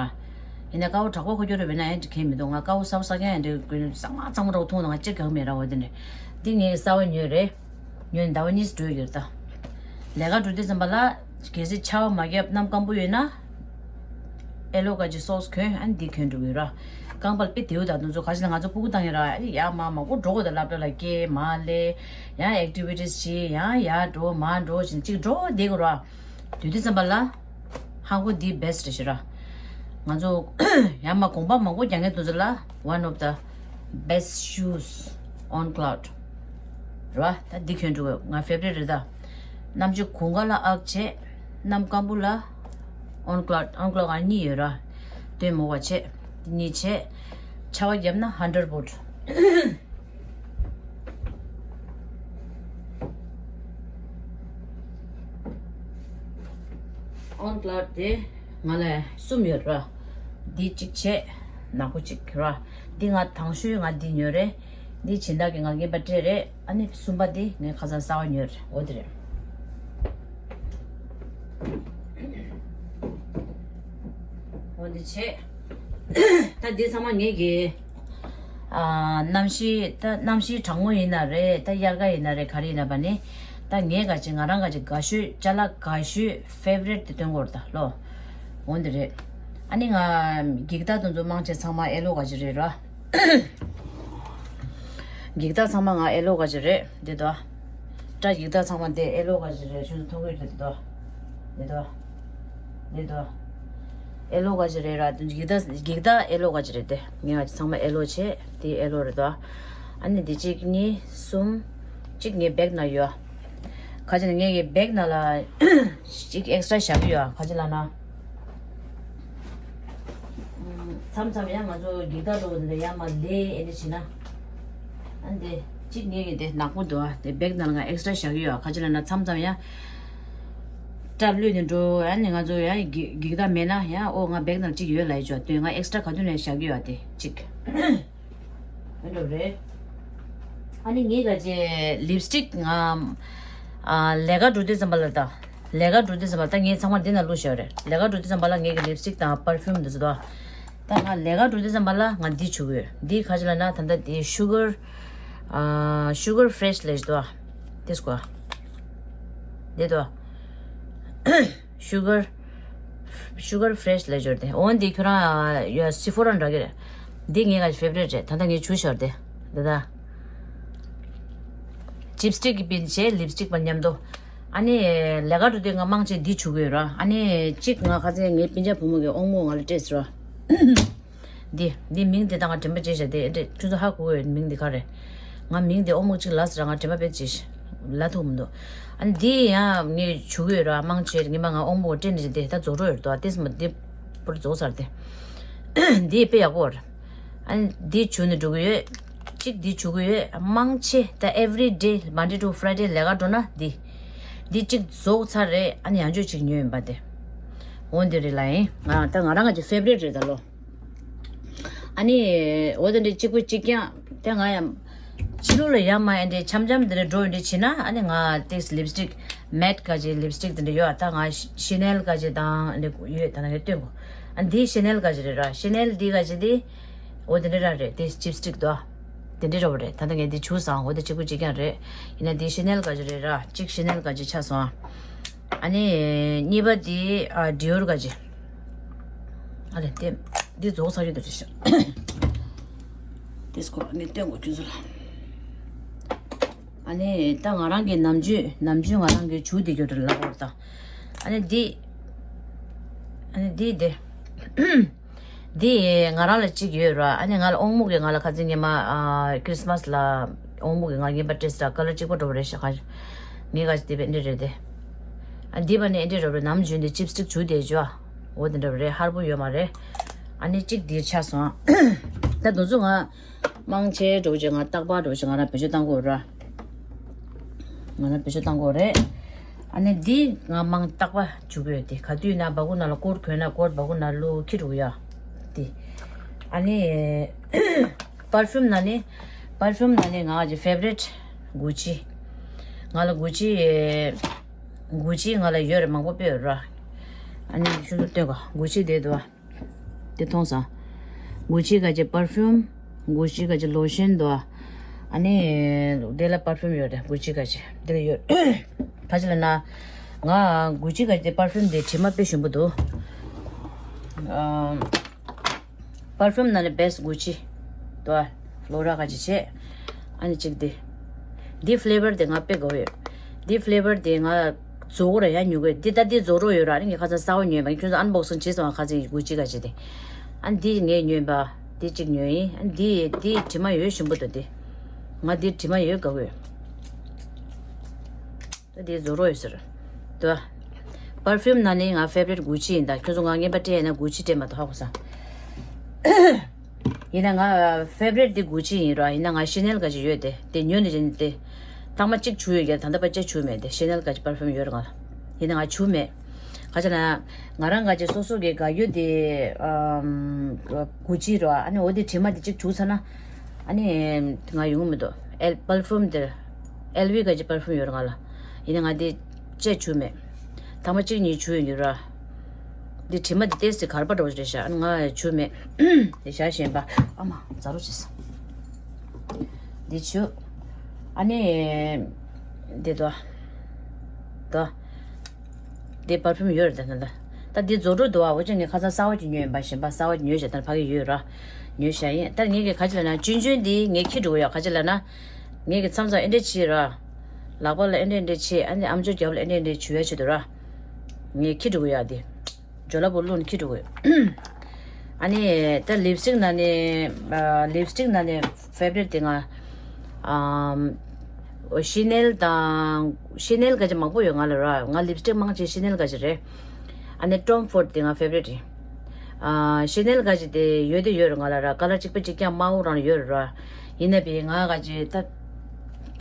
ཡིན་ན་དཀར་པོ་དྲག་པོ་མཁོ་སྐྱོ་རེ་བས་ན་ཡང་ཅིག་གལ་མི་འདུག་ང་དཀར་པོ་གསར་པ་གསར་རྐྱང་ཡང་འདྲ་གྱོན་གཙང་མ་གཙང་མ་འདྲ་བོ་མཐོང་ན་ང་ཅིག་དགའ་གི་མེད་ར། འོ་དེ་འདྲ། འདི་ངས་གསར་པ་ཉོས་རེད། ཉོས་ཟླ་བ་གཉིས་འགྲོ་ཡོད་ད། ལས་ཀ་འགྲོ་དུས་ཙམ་པ་ལ་གལ་སྲིད་ཆར་པ་མ་བརྒྱབ་གནམ་སྐམ་པོ་ཡོད་ན། ཨེ་ལོ་ག་ཅི་སོགས་གྱོན། ཨ་ནི་འདི་གྱོན་འགྲོ་གི་ཡོད་ར། རྐང་པ་དཔེ་བདེ་པོ་དང་དུས་ཚོད་ག་ཅི་ལ་ང་ཚོ་སྤུ་གུ་བཏང་ཡོད་ར། ཨ་ནི་ཡར་མར་མང་པོ་འགྲོ་དགོས་ད། སློབ་གྲྭ་ལ་སྐྱེལ་མར་སླེབས། ཡང་ཨེག་ཊི་བི་ཊི་སི་བྱེད། ཡང་ཡར་འགྲོ་མར་འགྲོ་བྱས་ནས་ཅིག་འགྲོ་བསྡད་དགོས་ར། དུས་དུས་ཙམ་པ་ལ་ཧང་གོ་འདི་བྷེ་སི་ཊི་རེད་ཤག་ར། ང་ཚོ་ཡར་མར་གོམ་པ་མང་པོ་རྒྱག་མཁན་དེ་ཚོ་ལ་one of the best shoes on cloud རེད་བ། ད་འདི་གྱོན་འགྲོ་གི་ང་ཕེ་ཝ་རིཊ་རེད་ད། གནམ་གཤིས་དགུན་ཁ་ལ་ཨག་བྱས། གནམ་སྐམ་པོ་ལ་on cloud on cloud ཨ་གཉིས་ཡོད་ར། སྟོན་མོ་བ་བྱས། འདི་གཉིས་བྱས། ཆར་པ་བརྒྱབ་ན་ཧན་ཌར་བུཊ། ཨོན་ཀླའུཌ་དེ་ང་ལ་གསུམ་ཡོད་ར། འདི་གཅིག་བྱས། ནག་པོ་གཅིག་ར། འདི་ང་དང་ཤོས་ང་འདི་ཉོས་རེད། འདི་སྦྱིན་བདག་གིས་ང་རྔན་པ་སྤྲད་རེད། ཨ་ནི་གསུམ་པ་འདི་ངས་ཁ་སང་གསར་པ་ཉོས་རེད། འོ་དེ་རེད། འོ་འདི་བྱས། ད་འདི་ཚང་མ་ངེད་ཀྱི་ཨ་གནམ་གཤིས། ད་གནམ་གཤིས་གྲང་མོ་ཡིན་ན་རེད། ད་དབྱར་ཁ་ཡིན་ན་རེད། ག་རེ་ཡིན་ན་བ་ནི། ད་ངས་ག་ཅིག་ང་རང་ག་ཅིག་དགའ་ཤོས། ཅ་ལག་དགའ་ཤོས་ཕེ་ཝ་རིཊ་དེ་སྟོན་གོ་ར་ད་ལོ། འོ་འདི་རེད། ཨ་ནི་ང་འགྱིག་དར་དེ་ཚོ་མང་ཆེ་ཚང་མ་ཨེ་ལོ་ག་ཅིག་རེད་ར། འགྱིག་དར་ཚང་མ་ང་ཨེ་ལོ་ག་ཅིག་རེད། འདི་དོ། སྐྲ་འགྱིག་དར་ཚང་མ་འདི་ཨེ་ལོ་ག་ཅིག་རེད། ཁྱོད་ཚོ་མཐོང་གི་རེད། འདི་དོ། འདི་དོ། འདི་དོ། ཨེ་ལོ་ག་ཅིག་རེད་ར། འགྱིག་དར་འགྱིག་དར་ཨེ་ལོ་ག་ཅིག་རེད་དེ། ངས་ང་ཚང་མ་ཨེ་ལོ་བྱས། འདི་ཨེ་ལོ་རེད་དོ། ཨ་ནི་འདི་གཅིག་གཉིས་གསུམ། གཅིག་ངའི་བེག་ནང་ཡོད། ཁ་ཅིག་ནི་ངས་ངའི་བེག་ནང་ལ་གཅིག་ཨེག་སི་ཊྲ་བཞག་གི་ཡོད། ཁ་ཅིག་ལབ་ན། མཚམས་མཚམས་ཡང་ང་ཚོ་འགྱིག་དར་འགྲོ་བ་འདི་ཡང་མ་ལས་ཨེ་འདྲ་བྱེད་ན། ཨ་འདི་གཅིག་ངེད་ཀྱི་འདི་ནག་པོ་འདུག་ཨ། དེ་བེག་ནང་ལ་ང་ཨེག་སི་ཊྲ་བཞག་གི་ཡོད། ཁ་ཅིག་ལབ་ན་མཚམས་མཚམས་ཡང་སྐྲ་བླུད་ནས་འགྲོ། ཨ་ནི་ང་ཚོ་ཡང་འགྱིག་འགྱིག་དར་མེད་ན་ཡང་ཨོ་ང་བེག་ནང་གཅིག་ཡོད་ལབ་ཡོད་ཅོ། དེ་ང་ཨེག་སི་ཊྲ་ག་དུས་ནས་བཞག་གི་ཡོད་ཨ། དེ་གཅིག་ཨེ་འགྲོ་རེད། ཨ་ནི་ངས་ག་ཅེ་ལིབ་སི་ཊིག་ང་ཨ་ལས་ཀ་འགྲོ་དུས་ཙམ་པ་ལ་དང་། ལས་ཀ་འགྲོ་དུས་ཙམ་པ་ལ་ད་ངས་ཚང་མ་འདི་ན་བླུགས་བཞག་རེད། ལས་ཀ་འགྲོ་དུས་ཙམ་པ་ལ་ངས་ཀྱི་ལིབ་སི་ཊིག་དང་པར་ཕིའུམ་འདི་ཚོ་དང་། ད་ང་ལས་ཀ་འགྲོ་དུས་ཙམ་པ་ལ་ང་འདི་བྱུག་གི་ཡོད། འདི་ག་ཅེ་ལབ་ན་ད་ལྟ་འདི་ཤུ་གར་ཨ་ཤུ་གར་ཕི་རེ་ཤི་ལབ་ཀྱི་འདུག་ཨ། དེ་སྐོར་འདི་འདུག་ཨ། ཤུ་གར་ཤུ་གར་ཕི་རེ་ཤི་ལབ་ཀྱི་ཡོད་རེད་དེ། འོ་འདི་ཁྱོད་རང་ཡ་སི་ཕོ་ར་འདྲ་གི་རེད། འདི་ངའི་ག་ཅེ་ཕེ་བ་རི་ཊི་རེད། ད་ལྟ་ངས་བྱུག་བཞག་རེད་དེ། ད་ལྟ་ལིབ་སི་ཊིག་གི་པིན་བྱས་ལིབ་སི་ཊིག་པ་མཉམ་དུ། ཨ་ནི་ལས་ཀ་འགྲོ་དུས་ང་མང་ཆེ་འདི་བྱུག་གི་ཡོད་ར། ཨ་ནི་གཅིག་ང་ཁ་སང་ངའི་སྤུན་ཀྱག་བུ་མོ་གི་ཨོང་མོ་ང་ལ་སྤྲད་སོང་ར། འདི་འདི་མིང་འདི་ད་ང་དྲན་པ་བརྗེད་བཞག་དེ་འདྲས་ཁྱོད་ཚོ་ཧ་གོ་གི་ཡོད། མིང་འདི་ག་རེད། ང་མིང་འདི་ཨོང་མོ་གཅིག་ལབ་སོང་ར། ང་དྲན་པ་དཔེ་བརྗེད་ཤག་ལབ་ཐུབ་མི་འདུག་ཨ་ནི་འདི་ཡང་ངས་བྱུག་གི་ཡོད་ར། མང་ཆེ་ངས་མ་ང་ཨོང་མོ་སྤྲད་ནས་བྱས་དེ་ད་རྫོགས་འགྲོ་ཡོད་དོ། ཨ་དེ་སི་མ་འདི་པུར་རྫོགས་ཚར་དེ། འདི་དཔེ་ཡག་པོ་རེད། ཨ་ནི་འདི་བྱུག་ནས་འགྲོ་གི་ཡོད། གཅིག་འདི་བྱུག་གི་ཡོད། མང་ཆེ་ད་every day Monday to Friday ལས་ཀ་འགྲོ་ན་འདི། འདི་གཅིག་རྫོགས་ཚར་རེད། ཨ་ནི་ཡང་བསྐྱར་གཅིག་ཉོས་ཡིན་པ་དེ། འོ་འདི་རེད་ལ་ཡིན། ང་ད་ང་རང་གི་ཕེ་བ་རི་ཊི་རེད་ད་ལོ། ཨ་ནི་འོ་དེ་འདྲའི་གཅིག་པུ་གཅིག་རྐྱང་དེ་ང་ཡང་ཕྱི་ལོགས་ལ་ཡར་མར་ཨེ་འདྲའི་འཆམ་འཆམ་དེ་འདྲ་འགྲོ་ཡོང་དུས་བྱས་ན། ཨ་ནི་ང་ཏིག་ལིབ་སི་ཊིག་མེ་ཊི་ག་ཅེ་ལིབ་སི་ཊིག་དེ་འདྲ་ཡོད། ད་ང་ཤི་ཤེ་ནེལ་ག་ཅེ་དང་ཨ་ནི་ཡོད། ད་ང་ཡོད་སྟོན་གོ། ཨ་འདི་ཤེ་ནེལ་ག་ཅེ་རེད་ར། ཤེ་ནེལ་འདི་ག་ཅེ་དེ། འོ་དེ་འདྲ་ར་རེད། དེ་ལིབ་སི་ཊིག་དོ། དེ་འདྲ་ར་བ་རེད། ད་ལྟ་ངས་འདི་བྱུག་སོང་། འོ་དེ་གཅིག་པུ་གཅིག་རྐྱང་རེད། ཡིན་ན་འདི་ཤེ་ནེལ་ག་ཅེ་རེད་ར། གཅིག་ཤེ་ནེལ་ག་ཅེ་ཆགས་སོང་། ཨ་ནི་གཉིས་པ་འདི་ཨ་ཌི་ཨོར་ག་ཅེ། ཨ་ལེ་དེ་འདི་རྫོགས་ཚར་རྒྱུ་དེ་རེད་ཤག་དེ་སྐོར་ངས་སྟོན་གོ་ཁྱོད་ཚོ་ལ། ཨ་ནི་ད་ང་རང་གི་ནམ་རྒྱུན་ནམ་རྒྱུན་ང་རང་གི་བྱུག་བསྡད་རྒྱུ་རེད་ལབ་དགོས་རེད་ད། ཨ་ནི་འདི། ཨ་ནི་འདི་དེ། འདི་ང་རང་ལ་གཅིག་ཡོད་ར། ཨ་ནི་ང་ལ་ཨོང་མོ་གིས་ང་ལ་ཁ་སང་ཉི་མ་ཨ་ཁི་རི་སི་མ་སི་ལ་ཨོང་མོ་གིས་ང་རྔན་པ་སྤྲད་སོང་། ཀ་ལར་གཅིག་པ་འདྲ་བོ་རེད་ཤག་ཁ་ངས་ག་ཅེ་འདི་བས་འདི་རེད་དེ། ཨ་འདི་བ་ནི་འདི་འདྲ་བོ་རེད། ནམ་རྒྱུན་འདི་ལིབ་སི་ཊིག་བྱུག་བསྡད་རྒྱུ་ཨ། འོ་དེ་འདྲ་བོ་རེད། ཧར་པོ་ཡོད་མ་རེད། ཨ་ནི་གཅིག་འདི་ཆགས་སོང་། ད་དུང་ཚོ་ང་མང་ཆེ་འདྲ་བོ་ཅིག་ང་རྟག་པར་འདྲ་བོ་ཅིག་ང་རང་བེད་སྤྱོད་བཏང་གི་ཡོད་ར། ང་རང་བེད་སྤྱོད་བཏང་གི་ཡོད་རེད། ཨ་ནི་འདི་ང་མང་རྟག་པར་བྱུག་གི་ཡོད་དེ། ག་དུས་ན་སྦ་ཁུག་ནང་ལ་སྐོར་གྱོན་ན་སྐོར་སྦ་ཁུག་ནང་བླུགས་འཁྱེར་འགྲོ་གི་ཡོད་དེ། ཨ་ནི་པར་ཕིའུམ་ནང་ནས་པར་ཕིའུམ་ནང་ནས་ང་གི་ཕེ་བ་རི་ཊི་གུ་ཅི། ང་ལ་གུ་ཅི་གུ་ཅི་ང་ལ་ཡོད་རེད། མང་པོ་དཔེ་ཡོད་ར། ཨ་ནི་ཤུ་ཤུ་སྟོན་གོ། གུ་ཅི་དེ་འདུག་ཨ། དེ་མཐོང་སོང་། གུ་ཅི་ག་ཅེ་པར་ཕིའུམ། གུ་ཅི་ག་ཅེ་ལོ་ཤན་འདུག་ཨ། ཨ་ནི་དེ་ལ་པར་ཕིའུམ་ཡོད་རེད། གུ་ཅི་ག་ཅེ་དེ་ལ་ཡོད། ག་ཅེ་ལབ་ན་ང་གུ་ཅི་ག་ཅེ་པར་ཕིའུམ་དེ་དྲི་མ་དཔེ་ཞིམ་པོ་འདུག་ཨ། པར་ཕིའུམ་ནང་ནས་བེ་སི་ཊི་གུ་ཅི་འདུག་ཨ། ལོ་ར་ག་ཅེ་བྱས། ཨ་ནི་གཅིག་འདི། འདི་ཕི་ལེ་བར་དེ་ང་དཔེ་དགའ་བོ་ཡོད། འདི་ཕི་ལེ་བར་དེ་ང་རྫོགས་ར་ཡང་ཉོ་གི་ཡོད། འདི་ད་འདི་རྫོགས་རོགས་ཡོད་ར། ཨ་ནི་ངས་ཁ་སང་གསར་པ་ཉོས་པ། ཁྱོད་ཚོ་ཨན་བོག་སིང་བྱས་སོང་ང་། ཁ་སང་གུ་ཅི་ག་ཅེ་དེ། ཨ་ནི་འདི་ངས་ཉོས་པ། འདི་གཅིག་ཉོས་ཡིན། ཨ་ནི་འདི་འདི་དྲི་མ་ཡོད་ཞིམ་པོ་འདུག་འདི། ང་འདི་དྲི་མ་ཡོད་དགའ་བོ་ཡོད། ད་དེ་རྫོགས་རོགས་ཡོད་ཟེར། དོ། པར་ཕིའུམ་ནང་ནས་ང་ཕེ་བ་རི་ཊི་གུ་ཅི་ཡིན། ད་ཁྱོད་ཚོ་ང་རྔན་པ་སྤྲད་ཡིན་ན་གུ་ཅི་སྤྲད་མ་གཏོགས་ཧ་གོ་སོང་། ཡིན་ན་ང་ཕེ་བ་རི་ཊི་དེ་གུ་ཅི་ཡིན་ར། ཡིན་ན་ང་ཤེ་ནེལ་ག་ཅེ་ཡོད་དེ། དེ་ཉོས་ནས་བྱས་ནས་དེ། ཐེངས་མ་གཅིག་བྱུགས་ཡོད་ཀྱང་ད་ལྟ་བར་ཆད་བྱུགས་མེད་དེ། ཤེ་ནེལ་ག་ཅེ་པར་ཕིའུམ་ཡོད་ར་ང་ལ། ཡིན་ན་ང་བྱུགས་མེད། ག་ཅེ་ལབ་ན། ང་རང་ག་ཅེ་སོ་སོ་གི་དགའ་རྒྱུ་དེ་ཨམ་གུ་ཅི་ར། ཨ་ནི་འོ་དེ་དྲི་མ་དེ་གཅིག་བྱུགས་ཚར་ན། ཨ་ནི་ང་ཡོང་གི་མི་འདུག་ཨེལ་པར་ཕིའུམ་དེ། ཨེལ་ཝི་ག་ཅེ་པར་ཕིའུམ་ཡོད་རེད་ང་ལ། ཡིན་ན་ང་དེ་བཅད་བྱུགས་མེད། ཐེངས་མ་གཅིག་གཉིས་བྱུགས་ཡོང་རྒྱུ་ར། འདི་དྲི་མ་འདི་ཏོག་ཙམ་གར་པ་འདྲ་བོ་རེད་ཤག་ཨ་ནི་ང་བྱུགས་མེད། དེ་ཞག་གཞན་པ། ཨ་མ་ཛ་རུ་བྱས་སོང་། འདི་བྱུགས། ཨ་ནི། འདི་དོ། དོ། འདི་པར་ཕིའུམ་ཡོད་རེད་ད་ད་ད། ད་འདི་རྫོགས་འགྲོ་འདུག་ཨ། འོ་ཅག་ངས་ཁ་སང་གསར་པ་ཅིག་ཉོས་ཡིན་པ། གཞན་པ་གསར་པ་ཅིག་ཉོས་བཞག་ད་ཕ་གི་ཡོད་ར། ཉོས་བཞག་ཡིན། ད་ངས་གི་ག་ཅེ་ལབ་ན་ཆུང་ཆུང་འདི་ངས་འཁྱེར་འགྲོ་གི་ཡོད། ག་ཅེ་ལབ་ན། ངས་ཀྱི་མཚམས་མཚམས་ཨེ་འདྲས་བྱེད་ར། ལག་པ་ལ་ཨེ་འདྲས་ཨེ་འདྲས་བྱེད། ཨ་ནི་ཨམ་ཅོག་རྒྱབ་ལ་ཨེ་འདྲས་ཨེ་འདྲས་བྱུག་ཡ་ཆེད་དུ་ར། ངས་འཁྱེར་འགྲོ་གི་ཡོད་དེ། ཇོ་ལ་པོ་བླུགས་ནས་འཁྱེར་འགྲོ་གི་ཡོད། ཨ་ནི་ད་ལིབ་སི་ཊིག་ནང་ནས་ཨ་ལིབ་སི་ཊིག་ནང་ནས་ཕེ་བ་རི་ཊི་དེ་ང་ཨམ་ཤེ་ནེལ་དང་ཤེ་ནེལ་ག་ཅེ་མང་པོ་ཡོད་ང་ལ་ར། ང་ལིབ་སི་ཊིག་མང་ཆེ་ཤེ་ནེལ་ག་ཅེ་རེད། ཨ་ནི་ཊོམ་ཕོར་ཌི་དེ་ང་ཕེ་བ་རི་ཊི་རེད། ཨ་ཤེ་ནེལ་ག་ཅེ་དེ་ཡོད་དེ་ཡོད་རེད་ང་ལ་ར། ཀ་ལར་གཅིག་པ་གཅིག་རྐྱང་དམར་པོ་རང་ཡོད་རེད་ར། ཡིན་ན་བས་ང་ག་ཅེ་ད་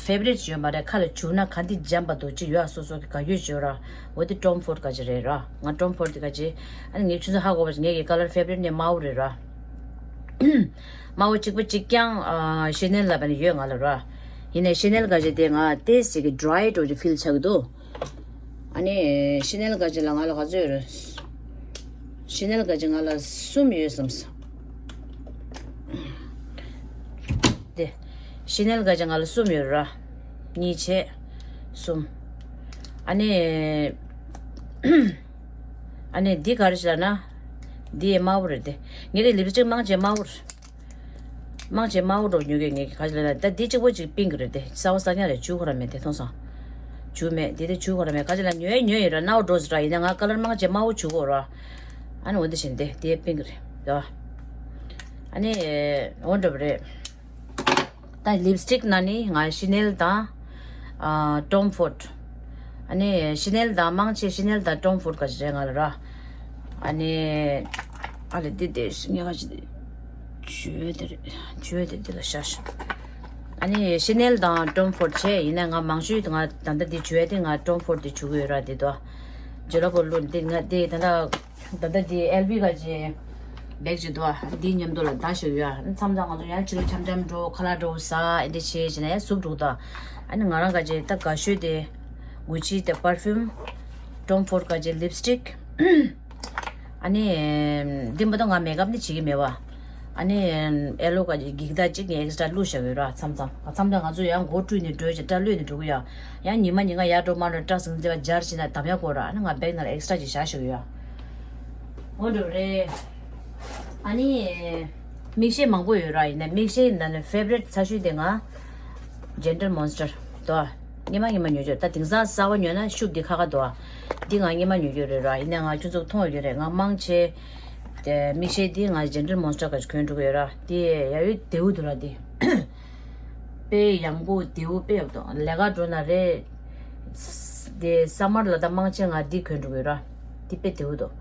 ཕེ་བ་རི་ཊི་ཡོད་མ་རེད། ཁ་ལ་བྱུག་ན་ག་འདི་འཇམ་པ་འདུག་ཅིག་ཡོད་ཨ། སོ་སོ་གི་དགའ་ཡོད་ཅིག་ཡོད་ར། འོ་དེ་ཊོམ་ཕོར་ཌི་ག་ཅེ་རེད་ར། ང་ཊོམ་ཕོར་ཌི་དེ་ག་ཅེ། ཨ་ནི་ངས་ཁྱོད་ཚོ་ཧ་གོ་བ་ཞིག་ངས་ཀྱི་ཀ་ལར་ཕེ་བ་རི་ཊི་ནས་དམར་པོ་རེད་ར། དམར་པོ་གཅིག་པ་གཅིག་རྐྱང་ཨ་ཤེ་ནེལ་ལ་བ་ནི་ཡོད་ང་ལ་ར། ཡིན་ནའི་ཤེ་ནེལ་ག་ཅི་དེ་ང་ཏོག་ཙམ་གྱི་ཌི་རའི་འདྲ་བོ་ཅིག་ཕིལ་ཆགས་ཀྱི་འདུག་ཨ་ནི་ཤེ་ནེལ་ག་ཅི་ལ་ང་ལ་ག་ཚོད་ཡོད་རེད། ཤེ་ནེལ་ག་ཅི་ང་ལ་གསུམ་ཡོད་བསམ་སོང་། དེ། ཤེ་ནེལ་ག་ཅི་ང་ལ་གསུམ་ཡོད་ར། གཉིས་བྱས། གསུམ། ཨ་ནི། ཨ་ནི་འདི་ག་རེ་ཞིག་ལབ་ན། འདི་དམར་པོ་རེད་དེ། ངས་ཀྱི་ལིབ་སི་ཊིག་མང་ཆེ་དམར་པོ་རེད། མང་ཆེ་དམར་པོ་འདྲ་པོ་ཉོ་གི་ངས་ཀྱི་ག་ཅི་ལབ་ན་ད་འདི་གཅིག་པོ་གཅིག་པིང་ཀི་རེད་དེ། གསར་པ་གསར་རྐྱང་རེད། བྱུག་ཁོ་ར་མེད་དེ་མཐོང་སོང་། བྱུག་མེད་དེ་དེ་བྱུག་ཁོ་ར་མེད། ག་ཅི་ལབ་ཉོ་ཡ་ཉོ་ཡོད་ར། ནའོ་འགྲོ་ཟེར་ར། ཡིན་ན་ང་ཀ་ལར་མང་ཆེ་དམར་པོ་བྱུག་གོ་ར། ཨ་ནི་འོ་འདི་བཞིན་དེ་དེ་པིང་ཀི་རེད་དོ། ཨ་ནི། འོ་འདྲ་པོ་རེད། ད་ལིབ་སི་ཊིག་ནང་ནི་ང་ཤེ་ནེལ་དང་། ཨ། ཊོམ་ཕོར་ཌི། ཨ་ནི་ཤེ་ནེལ་དང་མང་ཆེ་ཤེ་ནེལ་དང་ཊོམ་ཕོར་ཌི་ག་ཅི་རེད་ང་ལ་ར། ཨ་ནི། ཨ་ལེ་འདི་དེ་ངས་ག་ཅི་དེ། ཇུས་དེ་རེད། ཇུས་དེ་འདི་ལ་བཞག་ཤོག་ཨ་ནི་ཤེ་ནེལ་དང་ཊོམ་ཕོར་ཌི་བྱས་ཡིན་ན་ང་མང་ཤོས་ང་ད་ལྟ་འདི་བྱུག་ཡ་དེ་ང་ཊོམ་ཕོར་ཌི་དེ་བྱུག་གི་ཡོད་ར། འདི་དོ། ཇེ་ལོ་པོ་ལུ་འདི་ང་འདི་ད་ལྟ། ད་ལྟ་འདི་ཨེལ་ཝི་ག་ཅི་བེག་ཅིག་འདུག་ཨ། འདི་མཉམ་དུ་ལ་ཟླ་ཞིག་ཡོད་ཨ། མཚམས་མཚམས་ང་ཚོ་ཡང་ཕྱི་ལོགས་འཆམ་འཆམ་འགྲོ། ཁ་ལག་འགྲོ་ཟ་ཨེ་འདྲ་བྱས་བྱས་ནས་ཡང་ཟུག་འགྲོ་གི་འདུག་ཨ་ནི་ང་རང་ག་ཅི་ད་དགའ་ཤོས་དེ་གུ་ཅི་དེ་པར་ཕིའུམ། ཊོམ་ཕོར་ཌི་ག་ཅི་ལིབ་སི་ཊིག་ཨ་ནི། འདི་མ་གཏོགས་ང་མེག་ཨབ་ནི་བྱེད་ཀྱི་མེད་པ། ཨ་ནི། ཨེ་ལོ་ག་ཅི་འགྱིག་ཐག་གཅིག་ངས་ཨེག་སི་ཊྲ་བླུགས་བཞག་ཡོད་ར། མཚམས་མཚམས་མཚམས་མཚམས་ང་ཚོ་ཡང་མགོ་བཀྲུས་ནས་འགྲོ་ཡ་ཅིག་སྐྲ་གློད་ནས་འགྲོ་གི་ཡ། ཡང་ཉི་མ་ཉིན་གང་ཡར་འགྲོ་མར་འགྲོ་སྐྲ་ཟིང་ཟིང་བ་སྦྱར་བྱས་ན་དམ་ཡག་གོ་ར། ཨ་ནི་ང་བེག་ནང་ལ་ཨེག་སི་ཊྲ་ཅིག་བཞག་བཞག་ཡོད་ཡ། འོ་འགྲོ་རེད། ཨ་ནི། མིག་ཤེལ་མང་པོ་ཡོད་ར། ཡིན་ན་མིག་ཤེལ་ནང་ནས་ཕེ་ཝ་རི་ཊི་ཚ་ཤོས་དེ་ང་ཇེན་ཊལ་མོན་སི་ཊར་དོ། སྔོན་མ་སྔོན་མ་ཉོས་ཡོད། ད་དེང་སང་གསར་པ་ཉོས་ན་ཤུགས་འདི་ཁ་ཁ་འདུག་ཨ། འདི་ང་སྔོན་མ་ཉོས་ཡོད་རེད་ར། ཡིན་ན་ང་ཁྱོད་ཚོ་མཐོང་ཡོད་རེད། ང་མང་ཆེ། དེ་མིག་ཤེལ་འདི་ང་ཇེན་ཊལ་མོན་སི་ཊར་ག་ཅིག་གོན་འགྲོ་གི་ཡོད་ར། འདི་ཡ་ཡོད་བདེ་པོ་འདུག་ར་འདི། དཔེ་ཡང་པོ་བདེ་པོ་དཔེ་ཡག་འདུག་ལས་ཀ་འགྲོ་ན་རེད། དེ་སམ་མར་ལ་ད་མང་ཆེ་ང་འདི་གོན་འགྲོ་གི་ཡོད་ར། འདི་དཔེ་བདེ་པོ་འདུག་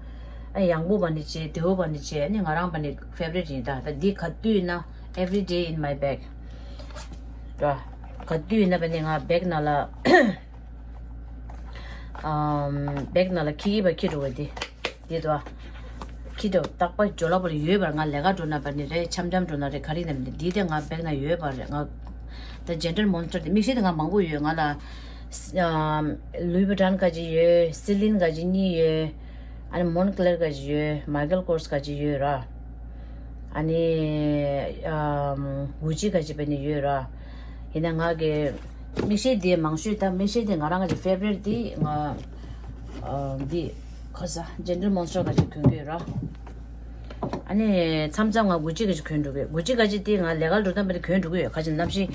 ཨ་ཡང་པོ་བ་འདི་བྱས་བདེ་པོ་བ་འདི་བྱས། ཨ་ནི་ང་རང་བ་འདི་ཕེ་ཝ་རི་ཊི་ཡིན། ད་ད་འདི་ག་དུས་ཡིན་ན་every day in my bag ར། ག་དུས་ཡིན་ན་བ་འདི་ང་བེག་ནང་ལ། ཨམ། བེག་ནང་ལ་འཁྱེར་གྱི་བ་འཁྱེར་འགྲོ་བ་འདི། འདི་དོ། འཁྱེར་འགྲོ་རྟག་པར་ཇོ་ལ་པོ་ལ་ཡོད་པར། ང་ལས་ཀ་འགྲོ་ན་བ་ནི་རེད། འཆམ་འཆམ་འགྲོ་ན་རེད། ག་རེ་ཡིན་ན་མི་འདི་དེ་ང་བེག་ནང་ཡོད་པ་རེད། ང་ད་ཇེན་ཊལ་མོན་སི་ཊར་དེ་མིག་ཤེལ་དེ་ང་མང་པོ་ཡོད། ང་ལ་ཨམ། ལུའི་ཝི་ཊོན་ག་ཅིག་ཡོད། སི་ལིན་ག་ཅིག་གཉིས་ཡོད། ཨ་ནི་མོན་ཀླེར་ག་ཅིག་ཡོད། མའི་ཀལ་ཀོར་སི་ག་ཅིག་ཡོད་ར། ཨ་ནི། ཨམ། གུ་ཅི་ག་ཅིག་བ་ནི་ཡོད་ར། ཡིན་ན་ང་གི་མིག་ཤེལ་དེ་མང་ཤོས། ད་མིག་ཤེལ་དེ་ང་རང་གི་ཕེ་ཝ་རི་ཊི་དེ་ང་། ཨ། འདི་ཁ་ས་ཇེན་ཊལ་མོན་སི་ཊར་ག་ཅིག་གོན་གི་ཡོད་ར། ཨ་ནི་མཚམས་མཚམས་ང་གུ་ཅི་ག་ཅིག་གོན་འགྲོ་གི། གུ་ཅི་ག་ཅིག་དེ་ང་ལས་ཀ་འགྲོ་སྟངས་པ་དེ་གོན་འགྲོ་གི་ཡོད། ག་ཅིག་གནམ་གཤིས་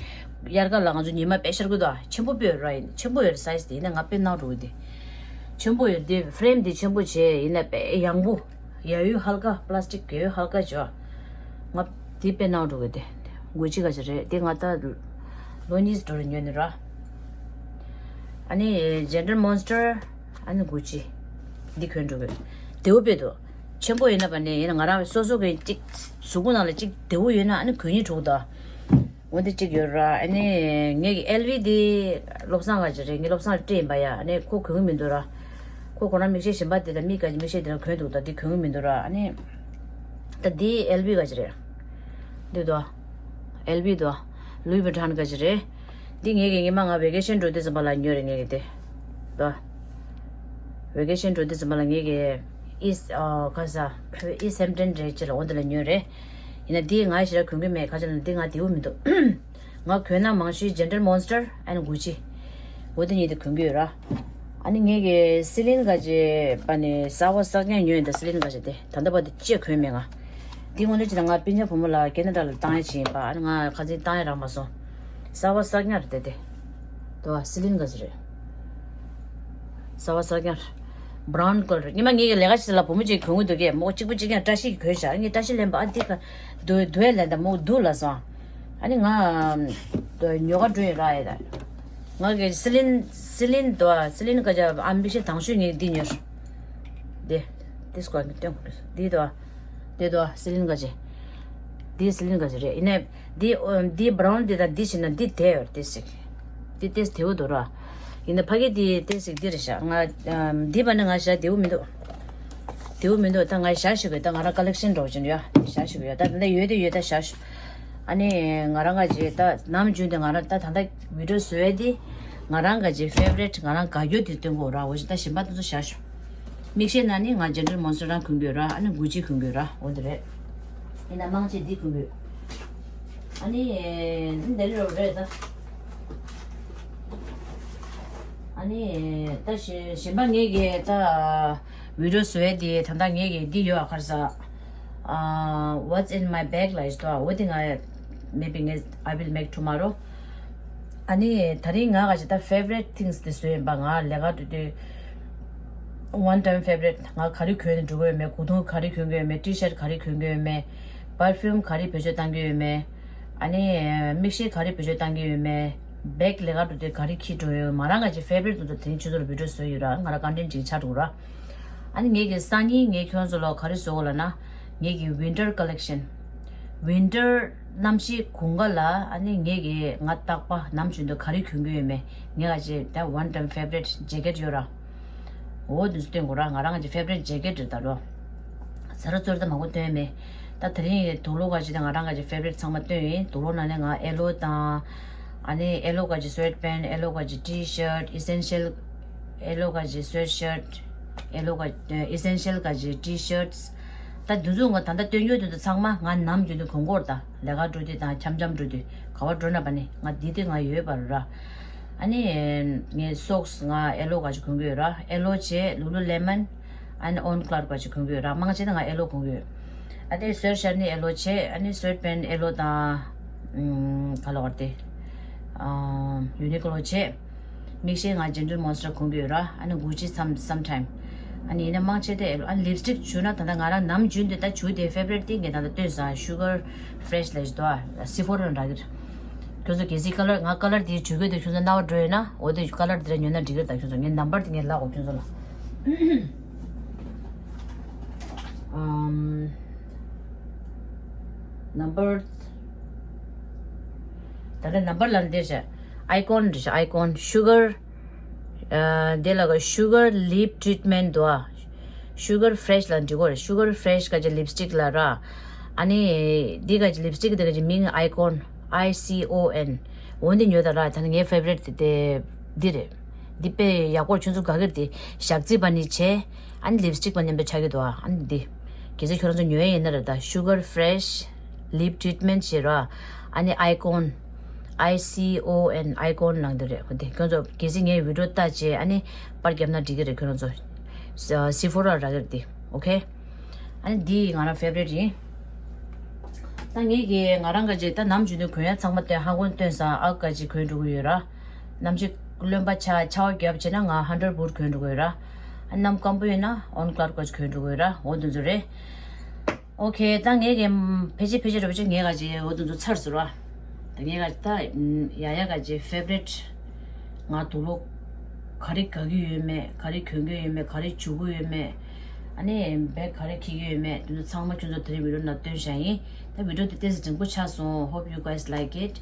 དབྱར་ཁ་ལ་ང་ཚོ་ཉི་མ་དཔེ་ཤར་གི་འདུག་ཆེན་པོ་དཔེ་ཡོད་ར། ཡིན་ཆེན་པོ་ཡོད་ར། སའི་ཛི་དེ་ཡིན་ན་ང་དཔེ་ནག་འགྲོ་གི་དེ། ཆེན་པོ་ཡོད་དེ། ཕེ་རེམ་དེ་ཆེན་པོ་བྱས། ཡིན་ན་དཔེ་ཡང་པོ། ཡ་ཡོད་ཧལ་ཀ་པ་ལ་སི་ཊིག་གི་ཡོད་ཧལ་ཀ་བྱོས། ང་དེ་དཔེ་ནག་འགྲོ་གི་དེ། གུ་ཅི་ག་ཅིག་རེད་དེ། ང་ད་ལོ་གཉིས་འགྲོ་རེ་ཉོས་ནི་ར། ཨ་ནི་ཇེན་ཊལ་མོན་སི་ཊར། ཨ་ནི་གུ་ཅི། འདི་གོན་འགྲོ་གི། བདེ་པོ་དཔེ་འདུག་ཆེན་པོ་ཡིན་ན་བ་ནི་ཡིན་ན་ང་རང་སོ་སོ་གི་གཅིག་གཟུགས་པོ་ནང་ལ་གཅིག་བདེ་པོ་ཡོད་ན་ཨ་ནི་གོན་ཡིན་འགྲོ་གི་འདུག་འོ་འདི་གཅིག་ཡོད་ར། ཨ་ནི་ངེད་ཀྱི་ཨེལ་ཝི་འདི་བློ་བཟང་ག་ཅིག་རེད། ངའི་བློ་བཟང་ལ་སྤྲད་ཡིན་པ་ཡ། ཨ་ནི་ཁོ་གོན་གི་མི་འདུག་ར། ཁོ་ཁོ་རང་མིག་ཤེལ་གཞན་པ་དེ་དང་མིག་ག་ཅིག་མིག་ཤེལ་དེ་རང་གོན་འདུག་ད་འདི་གོན་གི་མི་འདུག་ར། ཨ་ནི་ད་འདི་ཨེལ་ཝི་ག་ཅིག་རེད། འདི་དོ། ཨེལ་ཝི་དོ། ལུའི་ཝི་ཊོན་ག་ཅིག་རེད། འདི་ངེད་ཀྱི་སྔོན་མ་ང་ཝེ་ཀེ་ཤན་འགྲོ་དུས་ཙམ་པ་ལ་ཉོས་རེད་ངེད་ཀྱི་དེ། དོ། ཝེ་ཀེ་ཤན་འགྲོ་དུས་ཙམ་པ་ལ་ངེད་ཀྱི་ཨིས་ཨ་ཁ་ས་ཨིས་ཧེམ་ཊོན་རེད་ཅེས་ལ་འོ་འདི་ལ་ཉོས་རེད། ཡིན་ན་འདི་ང་ཞེ་དྲག་གོན་གི་མེད། ཁ་ཅིག་ལ་འདི་ང་བདེ་པོ་མི་འདུག་ང་གོན་ན་མང་ཤོས་ཇེན་ཊལ་མོན་སི་ཊར་ཨེན་གུ་ཅི། འོ་དེ་གཉིས་དེ་གོན་གི་ཡོད་ར། ཨ་ནི་ངེད་ཀྱི་སི་ལིན་ག་ཅིག་པ་ནི་གསར་པ་གསར་རྐྱང་ཉོས་ཡིན། ད་སི་ལིན་ག་ཅིག་དེ་ད་ལྟ་བར་དུ་ཅིག་གོན་མེད་ང་། འདི་སྔོན་འགྲོ་བྱས་ན་ང་སྤུན་ཀྱག་བུ་མོ་ལ་ཁེ་ན་ཌ་ལ་བཏང་ཡ་བྱས་ཡིན་པ། ཨ་ནི་ང་ཁ་སང་བཏང་ཡ་རག་མ་སོང་། གསར་པ་གསར་རྐྱང་རེད་དེ་དེ། དོ་བ་སི་ལིན་ག་ཅིག་རེད། གསར་པ་གསར་རྐྱང་རེད། བྷ་རའུན་ཀ་ལར་རེད། སྔོན་མ་ངེད་ཀྱི་ལས་ཀ་བྱེད་ས་ལ་བུ་མོ་གཅིག་གོན་གི་འདུག་གས། མོ་གཅིག་པུ་གཅིག་རྐྱང་བཀྲ་ཤིས་ཀྱིས་གོན་བཞག་ངས་བཀྲ་ཤིས་ལེན་པ། ཨ་འདི་ག་འདུག་འདུག་ལེན་ད་མོ་འདུག་ལབ་སོང་། ཨ་ནི་ང་ཉོ་ག་འགྲོ་ཡིན་ར་ཡ་ད། ང་གི་སི་ལིན་སི་ལིན་དོ་བ་སི་ལིན་ག་ཅིག་ཨ་མིག་ཤེལ་དང་ཤོས་ངས་འདི་ཉོས། འདི་འདི་སྐོར་ནས་སྟོན་དགོས་འདི་དོ་བ། འདི་དོ་བ་སི་ལིན་ག་ཅིག་འདི་སི་ལིན་ག་ཅིག་རེད། ཡིན་ནའི་འདི་འདི་བྷ་རའུན་འདི་དང་འདི་བྱས་ན་འདི་བདེ་བར་ཏོག་ཙམ། འདི་ཏོག་ཙམ་བདེ་པོ་འདུག་ར། ཡིན་ན་ཕ་གི་འདི་ཏོག་ཙམ་འདི་རེད་ཤག་ང་འདི་བ་ནི་ང་ཞག་བདེ་པོ་མི་འདུག་བདེ་པོ་མི་འདུག་ད་ང་ཞག་ཞིག་གི་ད་ང་རང་ཀ་ལེག་ཤན་འདྲ་བོ་ཅིག་འདུག་ཡ། ཞག་ཞིག་གི་ཡ་ད་ད་ཡོད་དེ་ཡོད་ད་ཞག་ཞིག་ཨ་ནི་ང་རང་ག་ཅེ་ད་ནམ་རྒྱུན་དེ་ང་རང་ད་ད་ལྟ་བི་ཌིའོ་བཟོ་ཡས་དེ་ང་རང་ག་ཅེ་ཕེ་ཝ་རི་ཊི་ང་རང་དགའ་རྒྱུ་དེ་སྟོན་གོ་ར། འོ་ཞེ་ད་གཞན་པ་དེ་ཚོ་བཞག་ཤོག་མིག་ཤེལ་ནང་ནི་ང་ཇེན་ཌལ་མོན་སི་ཊར་རང་གོན་གྱི་ཡོད་ར། ཨ་ནི་གུ་ཅི་གོན་གྱི་ཡོད་ར། འོ་དེ་རེད། ཡིན་ན་མང་ཆེ་འདི་གོན་གྱི་ཡོད། ཨ་ནི་འདི་རེད་རེད་ད། ཨ་ནི་ད་གཞན་པ་ངེད་ཀྱི་ད་བི་ཌིའོ་བཟོ་ཡས་དེ་ད་ལྟ་ངེད་ཀྱི་འདི་ཡོད་ཨ་ཁར་ས། What's in my bag ལ་ཡིས་ཏོ། འོ་དེ་ང་maybe ངས་I will make tomorrow. ཨ་ནི་ད་རིང་ང་ག་ཅེ་ད་ཕེ་ཝ་རི་ཊི་ཐིང་སི་དེ་བཟོས་ཡིན་པ། ང་ལས་ཀ་འགྲོ་དུས་ཝན་ཊའིམ་ཕེ་ཝ་རི་ཊི། ང་ག་རེ་གོན་ནས་འགྲོ་གི་ཡོད་མེད། གོས་ཐུང་ག་རེ་གོན་གི་ཡོད་མེད། ཊི་ཤར་ཊི་ག་རེ་གོན་གི་ཡོད་མེད། པར་ཕིའུམ་ག་རེ་བེད་སྤྱོད་བཏང་གི་ཡོད་མེད། ཨ་ནི་མིག་ཤེལ་ག་རེ་བེད་སྤྱོད་བཏང་གི་ཡོད་མེད། བེག་ལས་ཀ་འགྲོ་དུས་ག་རེ་འཁྱེར་འགྲོ་ཡོད། ང་རང་ག་ཅེ་ཕེ་ཝ་རི་ཊི་དེ་ཚོ་དེ་རིང་ཁྱོད་ཚོ་ལ་བི་ཌིའོ་བཟོས་ཡོད་ར། ང་རང་ཀོན་ཊེན་ཊི་ཅིག་ཆགས་འགྲོ་ར། ཨ་ནི་ངེད་ཀྱི་སང་ཉིན་ངས་ཁྱོད་ཚོ་ལ་ག་རེ་བཟོ་དགོས་ལབ་ན། ངེད་ཀྱི་ཝིན་ཊར་ཀོ་ལེག་ཤན། ཝིན་ཊར་གནམ་གཤིས་དགུན་ཁ་ལ་ཨ་ནི་ངེད་ཀྱི་ང་རྟག་པ་ནམ་རྒྱུན་དུ་ག་རེ་གྱོན་གྱི་ཡོད་མེད། ངེད་ཀྱི་ད་ཝན་ཊའིམ་ཕེ་ཝ་རི་ཊི་ཇེ་ཀེཊ་ཡོད་ར། འོ་དེ་ཚོ་སྟོན་དགོས་ར། ང་རང་གི་ཕེ་ཝ་རི་ཊི་ཇེ་ཀེཊ་རེད་ད་རོ། ཟ་ར་ཚོར་ད་མང་པོ་སྟོན་མེད། ད་དེ་རིང་དུག་ལོག་ག་ཅེ་ད་ང་རང་གི་ཕེ་ཝ་རི་ཊི་ཚང་མ་སྟོན་ཡིན། དུག་ལོག་ནང་ནས་ང་ཨེ་ལོ་དང་། ཨ་ནི་ཨེ་ལོ་ག་ཅེ་སུ་ཝེ་ཊི་པེན་ཊི། ཨེ་ལོ་ག་ཅེ་ཊི་ཤར་ཊི། ཨི་སེན་ཤལ། ཨེ་ལོ་ག་ཅེ་སུ་ཝེ་ཊི་ཤར་ཊི། ཨེ་ལོ་ག་ཨི་སེན་ཤལ་ག་ཅེ་ཊི་ཤར་ཊི། ད་དེ་ཚོ་ང་ད་ལྟ་སྟོན་རྒྱུ་དེ་ཚོ་ཚང་མ་ང་ནམ་རྒྱུན་དུ་གོན་གོ་ར། ད་ལས་ཀ་འགྲོ་དུས་དང་འཆམ་འཆམ་འགྲོ་དུས་ག་བ་འགྲོ་ན་བ་ནི་ང་འདི་དེ་ང་ཡོད་པ་ར། ཨ་ནི་ངས་སོག་སི་ང་ཨེ་ལོ་ག་ཅེ་གོན་གི་ཡོད་ར། ཨེ་ལོ་བྱས་ལུ་ལུ་ལེ་མོན། ཨ་ནི་ཨོན་ཀླར་ག་ཅེ་གོན་གི་ཡོད་ར། མང་ཆེ་ད་ང་ཨེ་ལོ་གོན་གི་ཡོད། ཨ་ནི་སུ་ཝེ་ཊི་ཤར་ཊི་ནི་ཨེ་ལོ་བྱས། ཨ་ནི་སུ་ཝེ་ཊི་པེན་ཊི་ཨེ་ལོ་དང་། ཨམ། ག་ལ་བར་ཏེ། ཨམ། ཡུ་ནི་ཀོ་ལོ་བྱས། མིག་ཤེལ་ང་ཇེན་ཌལ་མོན་སི་ཊར་གོན་གི་ཡོད་ར། ཨ་ནི་གུ་ཅི་སམ་སམ་ཊའིམ། ཨ་ནི་ཡིན་ན་མང་ཆེ་དེ་ཨེ་ལོ། ཨ་ནི་ལིབ་སི་ཊིག་བྱུག་ན་ད་ལྟ་ང་རང་ནམ་རྒྱུན་དེ་ད་བྱུག་དེ་ཕེ་ཝ་རི་ཊི་དེ་ངས་ད་ལྟ་སྟོན་ས་ཤུ་གར་ཕེ་རེ་ཤི་ལབ་ཞིག་འདུག་ཨ། སི་ཕོ་ར་ལ་འདྲ་གི་རེད། ཁྱོད་ཚོ་གལ་སྲིད་ཀ་ལར་ང་ཀ་ལར་དེ་བྱུག་གི་འདུག་ཁྱོད་ཚོ་རྣ་བ་འགྲོ་ཡོད་ན་འོ་དེ་ཀ་ལར་དེ་ར་ཉོས་ན་འགྲིག་གི་རེད། ད་ཁྱོད་ཚོ་ངའི་ནམ་བར་དེ་ངས་ལབ་གོ་ཁྱོད་ཚོ་ལ། ཨམ། ནམ་བར། ད་ལྟ་ནམ་བར་ལ་འདིར་བྱ། ཨའི་ཀོན་རེད་བྱ། ཨའི་ཀོན་ཤུ་གར། ཨ། འདི་ལ་ག་ཤུ་གར་ལིབ་ཊི་རི་ཊི་མེན་ཊི་འདུག་ཨ། ཤུ་གར་ཕེ་རེ་ཤི་ལ་འབྲི་གོ་རེད། ཤུ་གར་ཕེ་རེ་ཤི་ག་ཅེ་ལིབ་སི་ཊིག་ལ་ར། ཨ་ནི་འདི་ག་ཅེ་ལིབ་སི་ཊིག་འདི་ག་ཅེ་མིང་ཨའི་ཀོན། ཨའི་སི་ཨོ་ཨེན། འོ་འདི་ཉོས་ད་ར། ད་ནི་ངའི་ཕེ་ཝ་རི་ཊི་དེ་འདི་རེད། འདི་དཔེ་ཡག་པོ་ཁྱོད་ཚོ་དགའ་གི་རེད་དེ། ཞག་རྩི་བ་ནི་བྱས། ཨ་ནི་ལིབ་སི་ཊིག་པ་མཉམ་དུ་ཆགས་ཀྱི་འདུག་ཨ། ཨ་ནི་འདི། གལ་སྲིད་ཁྱོད་རང་ཚོ་ཉོ་ཡ་ཡིན་ན་རེད་ད། ཤུ་གར་ཕེ་རེ་ཤི་ལིབ་ཊི་རི་ཊི་མེན་ཊི་ཞེས་ར། ཨ་ནི་ཨའི་ཀོན། ཨའི་སི་ཨོ་ཨེན། ཨའི་ཀོན་ལབ་འདི་རེད། འོ་དེ་ཁྱོད་ཚོ་གལ་སྲིད་ངའི་བི་ཌིའོ་ལྟ་བྱས་ཨ་ནི་པར་བརྒྱབ་ན་འགྲིག་གི་རེད། ཁྱོད་རང་ཚོ་སི་ཕོ་ར་རག་གི་རེད་དེ། ཨོ་ཁེ། ཨ་ནི་འདི་ང་རང་ཕེ་ཝ་རི་ཊི་ཡིན། ད་ངེད་ཀྱི་ང་རང་ག་ཅེ་ད་ནམ་རྒྱུན་དུ་གོན་ཡ་ཚང་མ་སྟོན། ཧ་གོ་སྟོན་ས་ཨ་ག་ཅེ་གོན་འགྲོ་གི་ཡོད་ར། གནམ་གཤིས་རློན་པ་ཆ་ཆར་པ་བརྒྱབ་བྱས་ན་ང་ཧན་ཊར་བུ་ཊི་གོན་འགྲོ་གི་ཡོད་ར། ཨ་གནམ་སྐམ་པོ་ཡིན་ན་ཨོན་ཀླར་ག་ཅེ་གོན་འགྲོ་གི་ཡོད་ར། འོ་དེ་ཚོ་རེད། ཨོ་ཁེ། ད་ངེད་ཀྱི་ཕལ་ཆེར་ཕལ་ཆེར་རོ་ཅེ་ངེད་ག་ཅེ་འོ་དེ་ཚོ་ཚར་སོང་ར། ད་ངེད་ག་ད་ཡ་ཡ་ག་ཅེ་ཕེ་ཝ་རི་ཊི། ང་དུག་ལོག་ག་རེ་དགའ་གི་ཡོད་མེད། ག་རེ་གྱོན་གི་ཡོད་མེད། ག་རེ་བྱུག་གི་ཡོད་མེད། ཨ་ནི་བེག་ག་རེ་འཁྱེར་གི་ཡོད་མེད། དེ་ཚོ་ཚང་མ་ཁྱོད་ཚོ་དེ་རིང་བི་ཌིའོ་ནང་སྟོན་བཞག་ཡིན། ད་བི་ཌིའོ་དེ་ཏོག་ཙམ་འགྲིག་པོ་ཆགས་སོང་། Hope you guys like it.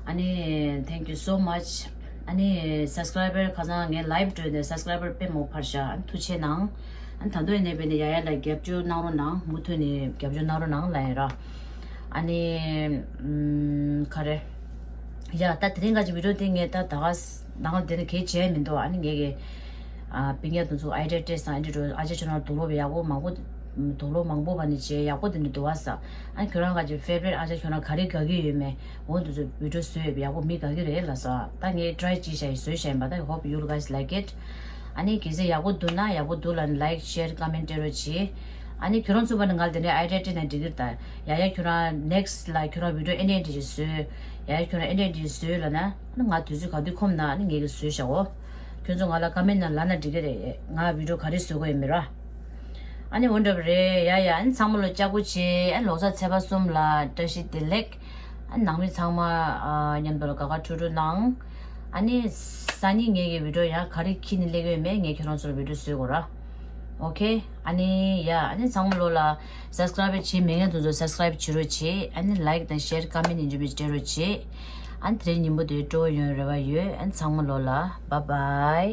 ཨ་ནི་thank you so much. ཨ་ནི་སབ་སི་ཀ་རའི་བར་ཁ་སང་ངས་ལའེབ་འགྲོ་ནས་སབ་སི་ཀ་རའི་བར་དཔེ་མང་པོ་འཕར་ཤག་ཨ་ནི་ཐུགས་རྗེ་གནང་། ཨ་ནི་ད་དུང་ཡིན་ནའི་བས་ནས་ཡ་ཡ་ལ་རྒྱབ་སྐྱོར་གནང་རོགས་གནང་། མུ་མཐུད་ནས་རྒྱབ་སྐྱོར་གནང་རོགས་གནང་ལབ་ཡིན་ར། ཨ་ནི་ཨམ། ག་རེ། ཡ་ད་དེ་རིང་ག་ཅེ་བི་ཌིའོ་དེ་ངས་ད་ད་ག་ནང་ལ་དེ་ནི་གལ་ཆེ་མི་འདུག་ཨ་ནི་ངས་ཀྱི་ཨ་པིང་ཡ་དེ་ཚོ་ཨའི་ཌི་ཡ་ཊེ་སི་དང་ཨ་ནི་འགྲོ་ཨ་ཅག་ཁྱོད་རང་དུག་ལོག་ཡག་པོ་མང་པོ། དུག་ལོག་མང་པོ་བ་ནི་བྱས་ཡག་པོ་དེ་འདྲ་འདུག་བ་ས། ཨ་ནི་ཁྱོད་རང་ག་ཅེ་ཕེ་ཝ་རི་ཊི་ཨ་ཅག་ཁྱོད་རང་ག་རེ་དགའ་གི་ཡོད་མེད། འོ་དེ་ཚོ་བི་ཌིའོ་བཟོས་ཡོད་པ་ཡག་པོ་མི་དགའ་གི་རེད་ལབ་ས། ད་ངས་ཊི་རའེ་ཅིག་བྱས་བཟོས་བཞག་ཡིན་པ། ད་hope you guys like it. ཨ་ནི་གལ་སྲིད་ཡག་པོ་འདུག་ན་ཡག་པོ་འདུག་ལབ་ན་ལའིཀ་ཤེར་ཀོ་མེན་ཊི་སྤྲད་རོགས་བྱེད། ཨ་ནི་ཁྱོད་རང་ཚོ་བ་ནི་ང་ལ་དེ་འདྲའི་ཨའི་ཌི་ཡ་ཊེ་སི་ནས་འགྲིག་གི་རེད་ད། ཡ་ཡ་ཁྱོད་རང་ནེག་སི་ཊི་ལ་ཁྱོད་རང་བི་ཌིའོ་ཨེ་འདྲ་འདྲ་ཞིག་བཟོས། ཡ་ཡ་ཁྱོད་རང་ཨེ་འདྲ་འདྲ་ཞིག་བཟོས་ལབ་ན། ཨ་ནི་ང་དུས་ཚོད་ག་དུས་ཁོམ་ན་ཨ་ནི་ངས་ཀྱི་བཟོས་བཞག་གོ། ཁྱོད་ཚོ་ང་ལ་ཀོ་མེན་ཊི་ནང་ལབ་ན་འགྲིག་གི་རེད། ང་བི་ཌིའོ་ག་རེ་བཟོ་དགོས་ཡིན་མིན་ར། ཨ་ནི་འོ་འདྲ་པོ་རེད། ཡ་ཡ། ཨ་ནི་ཚང་མ་ལོ་ལྕགས་པོ་བྱེད། ཨ་ནི་ལོ་གསར་ཚེས་པ་གསུམ་ལ་བཀྲ་ཤིས་བདེ་ལེགས། ཨ་ནི་ནང་མི་ཚང་མ་ཨ་མཉམ་དུ་ལ་དགའ་དགའ་སྤྲོ་སྤྲོ་གནང་། ཨ་ནི་སང་ཉིན་ངེད་ཀྱི་བི་ཌིའོ་ཡང་ག་རེ་འཁྱེར་ནས་སླེབས་ཀྱི་ཡོད་མེད་ངས་ཁྱོད་རང་ཚོར་བི་ཌིའོ་བཟོས་དགོས་ར། ཨོ་ཁེ། ཨ་ནི་ཡ། ཨ་ནི་ཚང་མ་ལོ་ལ་སབ་སི་ཀ་རའིབ་བྱེད་མེད་མཁན་དེ་ཚོ་སབ་སི་ཀ་རའིབ་བྱེད་རོགས་བྱེད། ཨ་ནི་ལའིཀ་དང་ཤེར་ཀོ་མེན་ཊི་ཡིན་རྒྱུ་མེད་སྤྲད་རོགས་བྱེད། ཨ་ནི་དེ་རིང་ཉིན་མོ་དེ་སྤྲོ་བོ་ཡོང་རེ་བ་ཡོད། ཨ་ནི་ཚང་མ་ལོ་ལ་བཱའི་བཱའི།